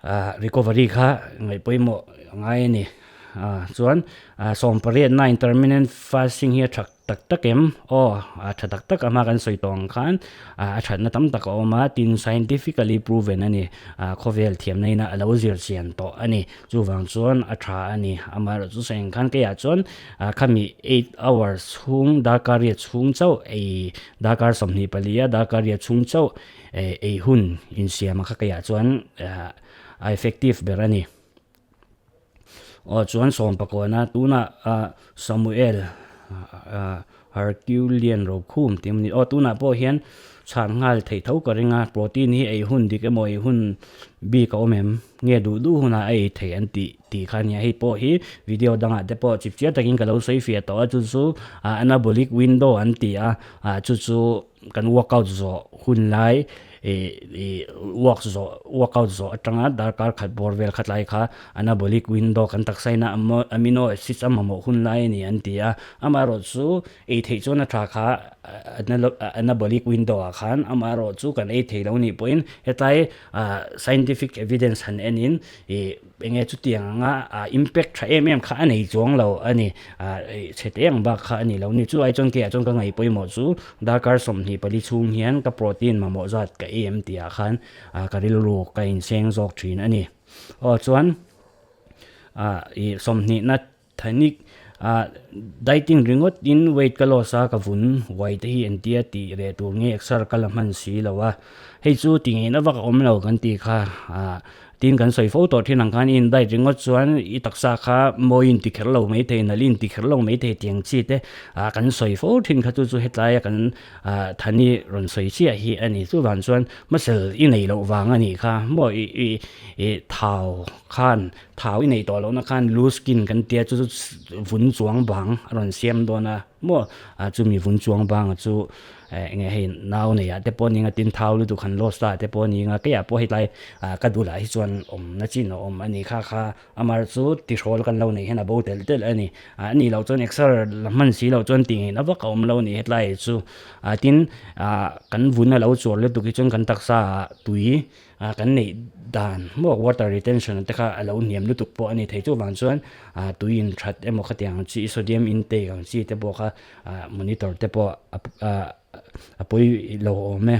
ah recovery kha ngaih pawimawh a ngai a ni. Ah chuan ah sawmpariatna intermittent fasting hi a tha tak tak em? Aw a tha tak tak a hma kan sawi tawh ang khan ah a thatna tam tak a awm a tin scientifically proven a ni. Ah khawvel thiamna ina a lo zir chian tawh a ni. Chuvang chuan a tha a ni. Amaherawhchu sawi ang khan keiah chuan khami eight hours chhung darkar riat chhung chauh ei darkar 24 a darkar riat chhung chauh ei hun insiam a kha keiah chuan a effective ber a ni. Aw chuan sawmpakawna tunah Samuel Herculean rokhum tih a ni. Aw tunah pawh hian chhan nghal theih tho ka ring a, protein hi ei hun dik emaw ei hun bik a awm em? Nge duh duh hunah a ei theih an tih tih kha a nia. Hei pawh hi video dangah te pawh chip chiah takin ka lo sawi fiah tawh a, chu chu anabolic window an ti a, chu chu kan workout zawh hun lai ih ih work zawh workout zawh atanga darkar khat bawr vel khat lai kha anabolic window kan taksa ina amino acids a mamawh hun lai a ni an ti a, amaherawh chu ei theih chuan a tha kha anabolic window ah khan amaherawh chu kan ei thei lo nih pawhin hetlai ah scientific evidence han en in ih Enge chutiang anga impact tha em em kha a nei chuang lo a ni. Chhe te ang bak kha a ni lo ni. Chu ai chuan keiah chuan ka ngaih pawimawh chu darkar 24 chhung hian ka protein mamawh zat ka ei em tihah khan ka rilru ka inseng zawk thin a ni. Aw chuan ih sawmhnihna Thanik, ah dieting ringawt in weight ka loss a ka vun uai te hi entia tih reh tur nge exer ka la hman si lo a, hei chu ti ngei na vak a awm lo kan tih kha ah tin kan sawi fo tawh thin ang khan i in diet ringawt chuan i taksa kha mawi in ti kher lo mai thei nalh in ti kher lo mai thei tiang chi te ah kan sawi fo thin kha chu chu hetlai a kan ah Thani rawn sawi chiah hi a ni chuvang chuan muscle i nei loh vang a nih kha maw i i i thau khan Thau i neih tawh lohna khan loose skin kan tia chu chu vun chuang bang a rawn siam dawn a maw ah chumi vun chuang bang chu eh enge hei nau nei ah te pawh ning a tin thau lutuk han loss ta ah te pawh ning a keiah pawh hetlai ah ka dulah hi chuan awm na chin a awm a ni kha kha amar chu tihrawl kan lo neih hian a bo telh telh a ni ah a nih loh chuan exer la hman si loh chuan tih ngaihna vak a awm lo a ni hetlai chu ah tin ah kan vun a lo chuar lutuk hi chuan kan taksa ah tui Ah kan neih dan maw water retention te kha a lo hniam lutuk pawh a ni thei chuvang chuan ah tui in that emaw khatiang ang chi sodium intake ang chi te pawh kha ah monitor te pawh a ah a pawi lo awm e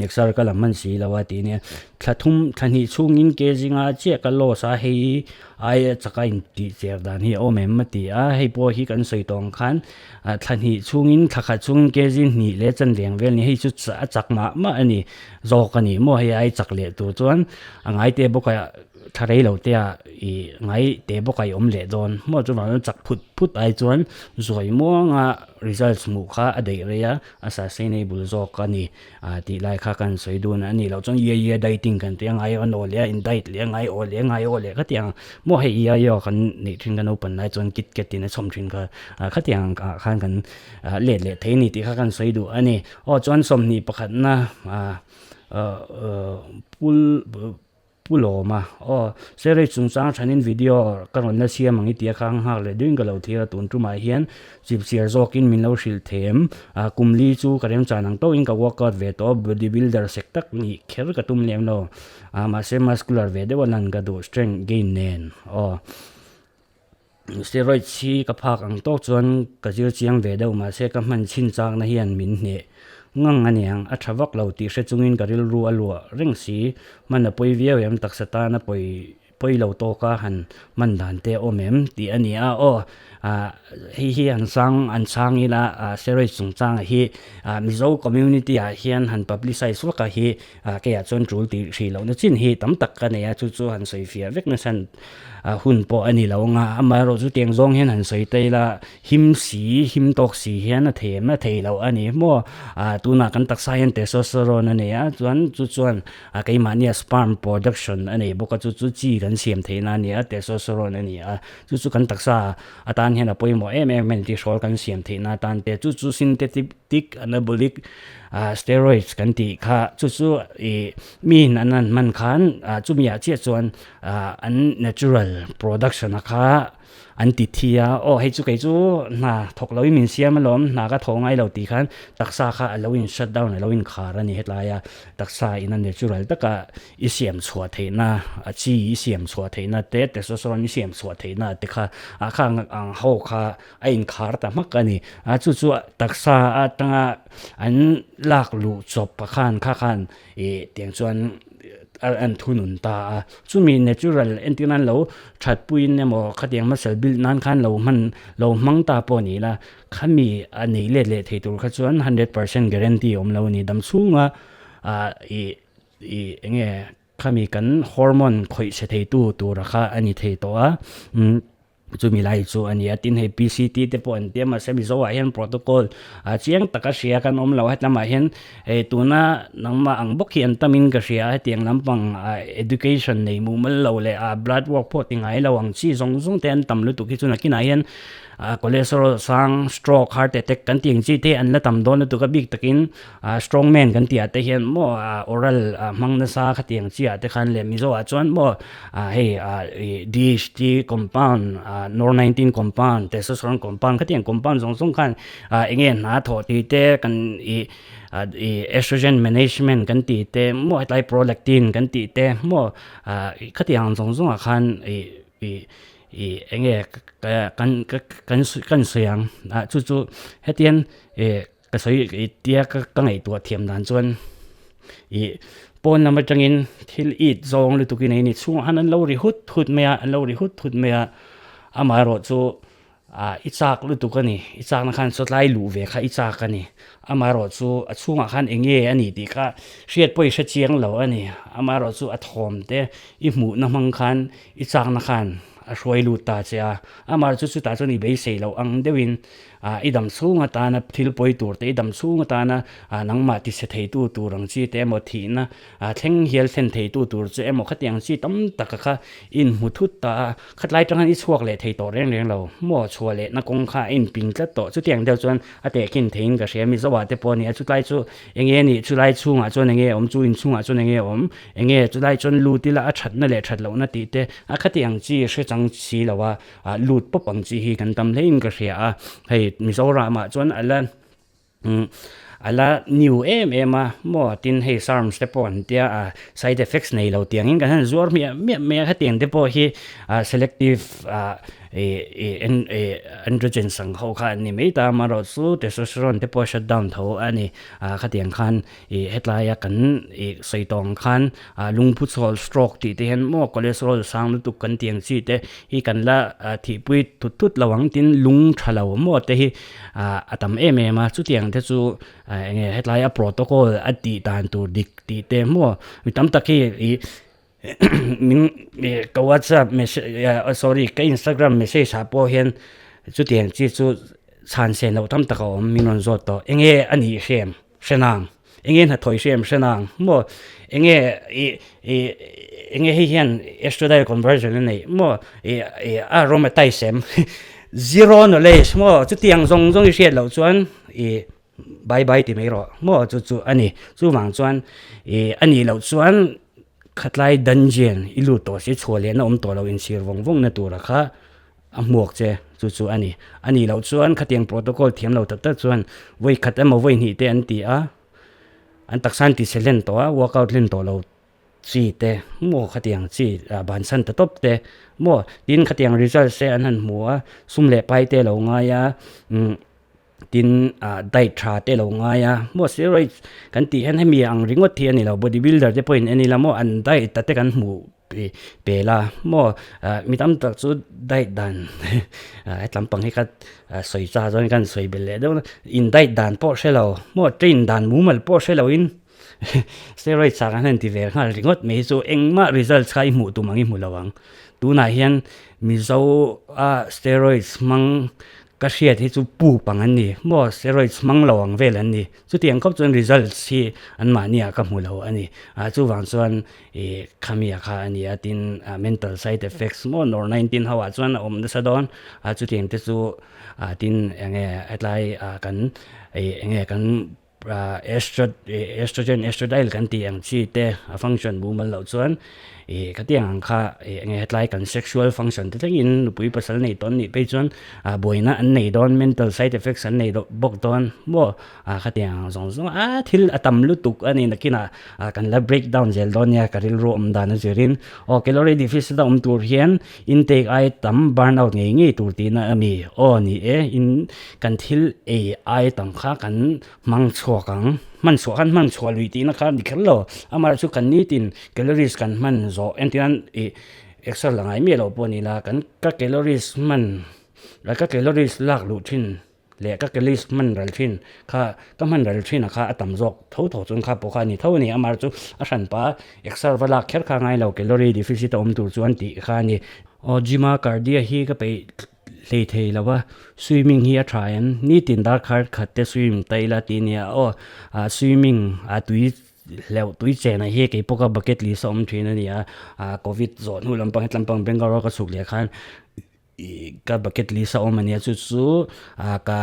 exer ka la hman si lo a tih nia thla thum thla hnih chhungin ke zinga chiah ka loss a hei aia chaka intih cher dan hi a awm em a ti a hei pawh hi kan sawi tawh ang khan ah thla hnih chhungin thla khat chhungin kg hnih leh chanveng vel ni hei chu a chak mah mah a ni. Zawk a ni maw hei ai chak leh tur chuan a ngai te bawk a thla rei lo te ah ih ngai te bawk a i awm leh dawn maw chuvang chuan chak phut phut ai chuan zawi muanga results hmuh kha a daih rei a a sustainable zawk a ni ah tih lai kha kan sawi dun a ni loh chuan ye ye dieting kan tih a ngai a naw leh a in diet leh a ngai aw leh a ngai aw leh khatiang maw hei ia ia kan neih thin kan naupan lai chuan kit ket in a chhawm thin kha ah khatiang ah khan kan ah let leh thei a ni tih kha kan sawi duh a ni. Aw chuan 21 na ah pul pulawm a aw serei chungchang thanin video ka rawn la siam ang i tia kha nghak leh deuhin ka lo thlir a tun tumah hian chipchiar zawkin min lo hrilh them ah kum li chu ka remchan ang tawhin ka workout ve tawh body builder sek tak nih kher ka tum lem lo ah mahse muscular ve deuh a lan ka duh strength gain nen aw. Steroids hi ka phak ang tawk chuan ka zir chiang ve deuh mahse ka hman chhin chakna hian min hneh ngang a niang a tha vak lo tih hre chungin ka rilru a luah reng si hman a pawi viau em taksa tana pawi pawi lo tawka han hman dan te a awm em tih a ni a aw ah hei hi an sang an chhang ila ah steroids chungchanga hi ah Mizo community ah hian han publicise vak a hi ah keiah chuan tul tih hrih lohna chin hi tam tak ka nei a chu chu han sawi fiah vek nasa. hun pawh a ni lo ang a, amaherawh chu tiang zawng hian han sawi ta ila him si, him tawk si hian a thei em a thei loh a ni maw? Tunah kan taksa hian testosterone a nei a, chuan chu chuan keimahnia sperm production a nei bawk a, chu chu chi kan siam theihna a ni a, testosterone a ni a, chu chu kan taksa atan hian a pawimawh em em a ni tih hrawl kan siam theihna atan te, chu chu synthetic anabolic steroids kan tih kha chu chu ih miin an han hman khan chumi ah chiah chuan an natural production a kha an ti thi a, aw hei chu kei chu hna thawk lo in min siam alawm hna ka thaw ngai lo tih khan taksa kha a lo in shut down a lo in khar a ni hetlai a taksa in a natural taka i siam chhuah theihna a chi i siam chhuah theihna te testosterone i siam chhuah theihna te kha ah khang ang ho kha a inkhar ta hmak a ni a chu chu taksa atanga an lak luh chawp a khan kha khan ih tiang chuan a an thunun ta a chumi natural entir nan lo that puiin emaw khatiang muscle build nan khan lo hman lo hmang ta pawh ni ila khami a nei let leh thei tur kha chuan 100% guarantee awm lo a ni dam chhunga ah ih ih eng nge khami kan hormone khawih chhe theitu tura kha a ni thei tawh a umm chumi lai chu a ni a tin hei P_C_T te pawh an tia mahse Mizo ah hian protocol ah chiang taka hria kan awm lo a hetlamah hian hei tuna nangmah ang bawk hi an tamin ka hria a hetiang lampang ah education nei mumal lo leh ah blood work pawh ti ngai lo ang chi zawng zawng te an tam lutuk hi chu nakinah hian ah cholesterol sang stroke heart attack kan tih ang chi te an la tam dawn lutuk a bik takin Ah strong man kan tih ah te hian maw ah oral ah hmang nasa khatiang chi ah te khan leh Mizo ah chuan maw ah hei ah ih DHT compound ah nor 19 compound testosterone compound khatiang compound zawng zawng khan ah eng nge hna thawh tih te kan ih ah ih estrogen management kan tih te maw hetlai prolactin kan tih te maw ah khatiang zawng zawng ah khan ih ih ih eng nge kan kan kan sawi ang ah chu chu hetiang ih. Ka sawi i tia ka ka ngaihtuah thiam dan chuan ih pawn lam atangin thil it zawng lutuk in a ni chhungah khan an lo ri hut hut mai a an lo ri hut hut mai a amaherawhchu ah i chak lutuk a ni i chakna khan sawtlai luh ve kha i chak a ni amaherawhchu a chhungah khan eng nge a ni tih kha hriat pawh i hre chiang lo a ni amaherawhchu a thawm te i hmuhna hmang khan i chakna khan a hruai lut ta che a amaherawhchu chutah chuan i beisei loh ang deuhin Ah, i dam chhung atana thil pawi tur te, i dam chhung atana ah nangmah tichhe theitu tur ang chi te emaw thihna ah thleng hial thlen theitu tur che emaw khatiang chi tam taka kha i inhmu thut ta a, khatlai tang hian i chhuak leh thei tawh reng reng lo. Maw chhuah lehna kawng kha a inping tlat tawh. Chutiang deuh chuan a tehkhin theiin ka hria. Mizo ah te pawh a ni a, chulai chu eng nge nih, chulai chhungah chuan eng nge awm, chu inchhungah chuan eng nge awm, eng nge chulai chuan lut ila a thatna leh that lohna tih te a khatiang chi hre chang si lo a. ah lut pawp ang chi hi kan tam hlein ka hria a hei Mizoram ah chuan a la umm a la new em em a maw tin hei serms te pawh an tia ah side effects nei lo tiang in kan han zuar hmiah hmiah mai a hetiang te pawh hi ah selective ah ih ih en ih androgens ang ho kha an ni mai ta amaherawhchu testosterone te pawh shut down tho a ni ah khatiang khan Ih hetlaia kan ih sawi tawh ang khan ah lungphu chhawl stroke tih te hian maw cholesterol sang lutuk kan tih ang chi te hi kan la thihpui thut thut lo ang tin lung tha lo maw te hi ah a tam em em a chutiang te chu eng nge hetlaia protocol a tih dan tur dik tih te maw mi tam tak hi ih min ka whatsapp message sorry ka instagram message ah pawh hian chutiang chi chu chhan sen loh tam tak a awm min rawn zawt tawh eng nge a nih hrem. Hre nang, enge hnathawih hre em hre nang maw, enge ih ih enge hei hian estradiol conversion a neih maw ih ih a aromatize em zero knowledge maw chutiang zawng zawng i hriat loh chuan ih bye bye ti mai rawh maw chu chu a ni chuvang chuan ih a nih loh chuan khatlai dungeon i lut tawh si chhuah lehna awm tawh lo inchhir vawng vawng na tura kha. A hmuak che chu chu a ni. A nih loh chuan khatiang protocol thiam lo tak tak chuan vawi khat emaw vawi hnih te an ti a, an taksa an tise hlen tawh a, workout hlen tawh lo chi te maw khatiang chi bansan ta tawp te maw tin khatiang results te an han hmu a, sum leh pai te lo ngai a umm tin ah diet tha te lo ngai a maw steroids kan tih hian hemi ang ringawt hi a ni lo body builder te pawhin en ila maw an diet a te kan hmuh Pe la maw mi tam tak chu diet dan hetlam pang hi kha sawi cha chuan kan sawi belh leh deuh a in diet dan pawh hre lo maw train dan mumal pawh hre lo in steroid chak an han ti ve nghal ringawt mai hi chu engmah results kha i hmuh tum ang i hmu lo ang. Tunah hian Mizo a steroids hmang ka hriat hi chu pup ang an ni maw, steroids hmang lo ang vel an ni. Chutiang khawp chuan results hi anmahni ah ka hmu lo a ni. Ah chuvang chuan ih khami ah kha a ni a, tin mental side effects maw nor 19 ho ah chuan a awm nasa dawn a, chutiang te chu ah tin eng nge hetlai ah kan ih eng nge kan Estrogen, estradiol kan tih ang chi te a function mumal loh chuan ih khatiang ang kha ih enge hetlai kan sexual function te thlengin nupui pasal nei tawn nih phei chuan ah buaina an nei dawn mental side effects an nei bawk dawn maw ah khatiang ang zawng zawng a thil a tam lutuk a ni nakinah ah kan la break down zel dawn nia ka rilru awm dan a zirin aw calorie deficit a awm tur hian intake ai tam burn out ngei ngei tur tihna a mi aw ni e in Kan thil ei ai tam kha kan hmang chhuak ang, hman chhuah khan hman chhuah lui tihna kha a ni kher lo. Amaherawhchu chu kan nitin calories kan hman zawh entirnan ih exer la ngai miah lo pawh a ni la, kan ka calories hman ka calories lak luh thin leh ka calories hman ral thin kha ka hman ral thin a kha a tam zawk tho tho chuan kha pawh kha a ni tho a ni. Amaherawhchu chu a hranpa exer va lak kher kha a ngai lo calorie deficit a awm tur chuan tih kha a ni. Aw gym a cardio hi ka peih Hlei thei lo a, swimming hi a tha em? Nitin darkhar khat te swim ta ila tih nia aw, ah swimming a tui hleuh tui chenah hi kei pawh ka bucket list a awm thin a ni a, ah covid zawh hnu lampang hetlam pang Bangalore ka chhuk leh khan ih ka bucket list a awm a nia chu chu ah ka.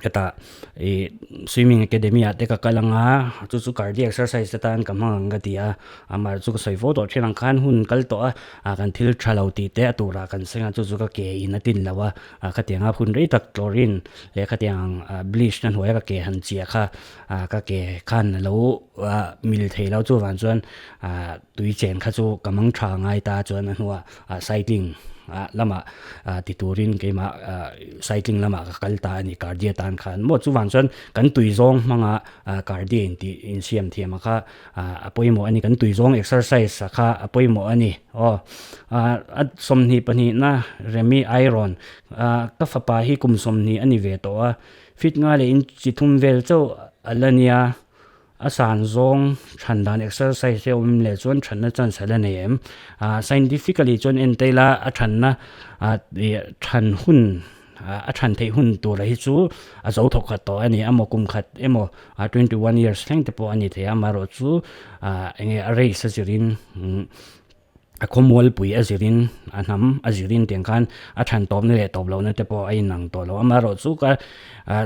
Hetah ih swimming academy ah te ka kal ang a chu chu cardio exercise te tan ka hmang ang ka ti a amah chu ka sawi fo tawh thin ang khan hun kal tawh a ah kan thil tha lo tih te a turah kan seng a chu chu ka ke in a tin lo a ah khatiang a hun rei tak chlorine leh khatiang ah bleach na hnuaia ka ke han chiah kha ah ka ke khan a lo ah mil thei lo chuvang chuan ah tui chen kha chu ka mang tha ngai ta chuan a hnuah ah cycling ah lamah ah ti turin keimah ah cycling lamah ka kal ta a ni cardio tan khan maw chuvang chuan kan tui zawng hmanga ah cardio in tih insiam thiam a kha ah a pawimawh a ni kan tui zawng exercise a kha a pawimawh a ni aw ah a 22 na Remi Iron ah ka fapa hi kum 20 a ni ve tawh a fit nga leh in chi thum vel chauh a la nia. A san zawng than dan exercise te awm leh chuan thanna chance a la nei em? Ah scientifically chuan en ta ila a thanna ah ih than hun ah a than theih hun tura hi chu a zo thawk khat tawh a ni emaw kum khat emaw ah 21 years thleng te pawh a ni thei a amaherawhchu ah eng nge a race a zirin umm. A khawmualpui a zirin, a hnam a zirin tiang khan a than tawpna leh tawp lohna te pawh a inang tawh lo. Amaherawh chu ka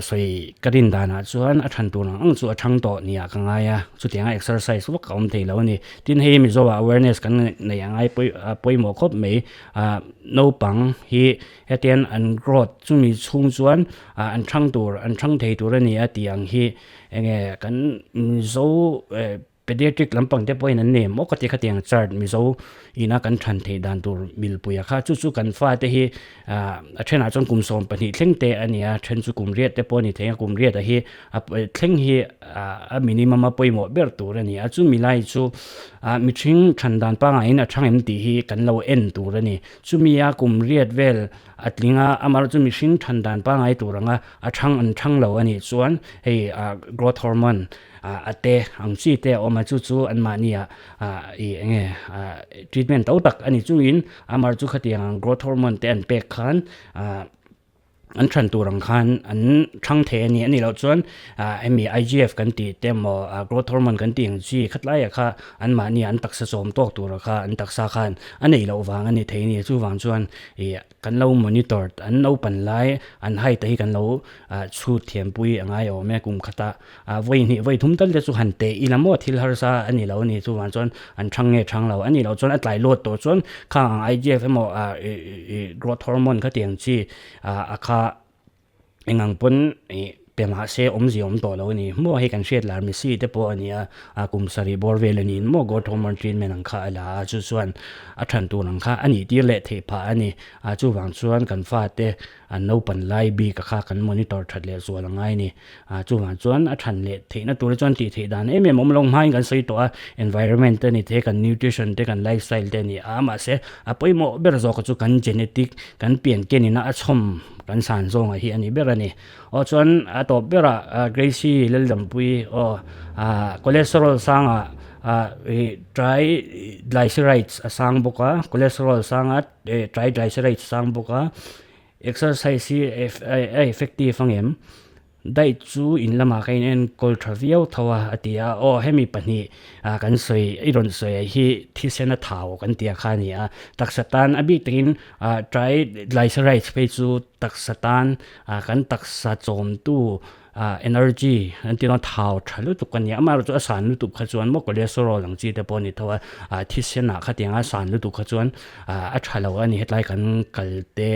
sawi ka rin danah chuan a than tur ang ang chu a thang tawh niah ka ngai a, chutianga exercise vak a awm thei lo a ni. Tin hei Mizoah awareness kan neih a ngai pawimawh khawp mai. Naupang hi hetiang an growth chumi chhung chuan an thang tur, an thang thei tur a ni a tih ang hi enge kan Mizo Pediatric lampang te pawhin an nei maw ka ti khatiang chart Mizo ina kan than theih dan tur milpuia kha chu chu kan fate hi ah a thenah chuan kum 12 thleng te a ni a then chu kum riat te pawh a ni thei a kum riat ah hi a thleng hi ah a minimum a pawimawh ber tur a ni a chumi lai chu ah mihring than dan pangaiin a thang em tih hi kan lo en tur a ni chumi a kum riat vel a tling a amaherawhchu chu mihring than dan pangai tur anga a thang an thang lo a nih chuan hei ah growth hormone ah a te ang chi te a awm a chu chu anmahni ah ah ih eng nge ah treatment to tak a ni chungin amar chu khatiang ang growth hormone te an pek khan ah an than tur ang khan an thang thei a ni a nih loh chuan ah hemi I_G_F kan tih te emaw ah growth hormone kan tih ang chi khatlai ah kha anmahni an taksa chawm tawk tur ah kha an taksa khan a neih loh vang a ni thei a ni chuvang chuan ih Kan lo monitor an naupan lai an height hi kan lo chhut thiampui a ngai awm e kum khata vawi hnih vawi thum tal te chu han teh ila maw thil harsa a ni lo a ni chuvang chuan an thang nge thang lo a ni lo chuan a tlai luat tawh chuan khang ang I_G_F emaw growth hormone khatiang chi a kha Engang pawn ih pe mahse awmzia awm tawh lo a ni. Maw hei kan hriat lar Messi te pawh a ni a, a kum sarih bawr vel a niin maw growth hormone treatment ang kha a la a, chu chuan a than tur ang kha a nih tir leh theih phah a ni. A chuvang chuan kan fate an naupan lai bik a kha kan monitor that leh zual a ngai a ni. A chuvang chuan a than leh theihna tura chuan tih theih dan em em awm lo hmain kan sawi tawh a, environment te a ni thei, kan nutrition te, kan lifestyle te a ni a, mahse a pawimawh ber zawk chu kan genetic kan pian kenina a chhawm Kan san zawnga hi a ni ber a ni. Aw chuan a tawp berah Gracie Laldampui aw cholesterol sanga Triglycerides a sang bawk a, cholesterol sang a, triglycerides sang bawk a, exercise hi a effective ang em? Diet chu in lamah ka in enkawl tha viau tho a, a ti a, aw hemi pahnih kan sawi i rawn sawi hi thisen a thau kan tih kha a ni a, taksa tan a bik takin triglycerides phei chu taksa tan kan taksa chawmtu energy an tih dawn thau tha lutuk a ni a, amaherawhchu chu a san lutuk kha chuan maw cholesterol ang chi te pawh a ni tho a, thisenah khatianga san lutuk kha chuan a tha lo a ni hetlai kan kal te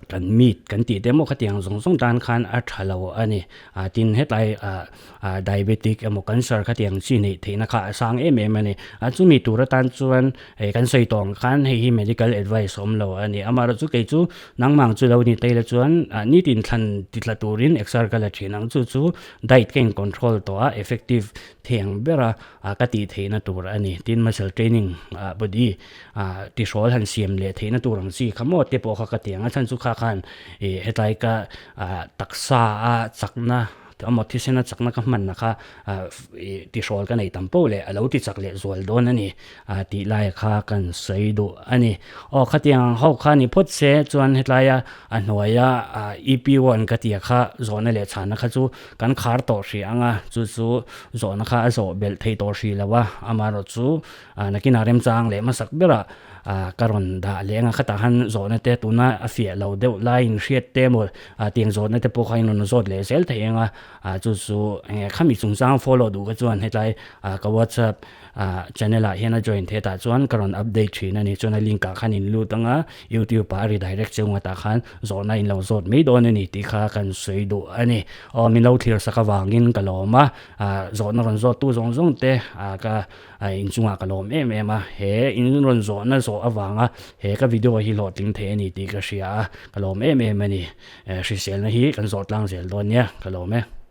kan meat kan tih te maw khatiang zawng zawng tan khan a tha lo a ni ah tin hetlai ah ah diabetic emaw cancer khatiang chi neih theihna kha a sang em em a ni a chumi tur atan chuan hei kan sawi tawh ang khan hei hi medical advice awm lo a ni amaherawhchu kei chu nangmah ang chu lo ni taila chuan ah nitin thlan ti tla turin exer ka la thin ang chu chu diet ka in control tawh a effective thei ang bera ah ka tih theihna tur a ni tin muscle training ah body ah tihrawl han siam leh theihna tur ang chi kha maw te pawh kha ka ti ang a chhan chu kha khan ih hetlai ka ah taksa a chakna emaw thisena chakna ka hmanna kha ah ih tihrawl ka nei tam poh leh a lo ti chak leh zual dawn a ni ah tih lai kha kan sawi duh a ni. Aw khatiang ang ho kha ni phawt se chuan helaia a hnuaia ah EP one ka tia kha zawhna leh chhana kha chu kan khar tawh hrih ang a chu chu zawhna kha a zawh belh thei tawh hrih lo a amaherawh chu Ah nakinah remchang leh hmasak berah ah ka rawn dah leh anga khatah khan zawhna te tuna a fiah lo deuh laiin hriat te emaw ah tiang zawhna te pawh kha in rawn zawt leh zel thei anga ah chu chu eng khami chungchang follow duh kha chuan hetlai ah ka whatsapp ah channel ah hian a join theih tah chuan ka rawn update thin a ni chuan a link ah khan in lut anga youtube ah a redirect cheu nga tah khan zawhna in lo zawt mai dawn a ni tih kha kan sawi duh a ni aw min lo thlir sak avangin ka lawm a ah zawhna rawn zawt tu zawng zawng te ah ka A inchungah ka lawm em em a, he in rawn zawhna zawh avanga he ka video hi hlawhtling thei a ni tih ka hria a, ka lawm em em a ni. Hriselna hi kan zawh tlang zel dawn nia, ka lawm e.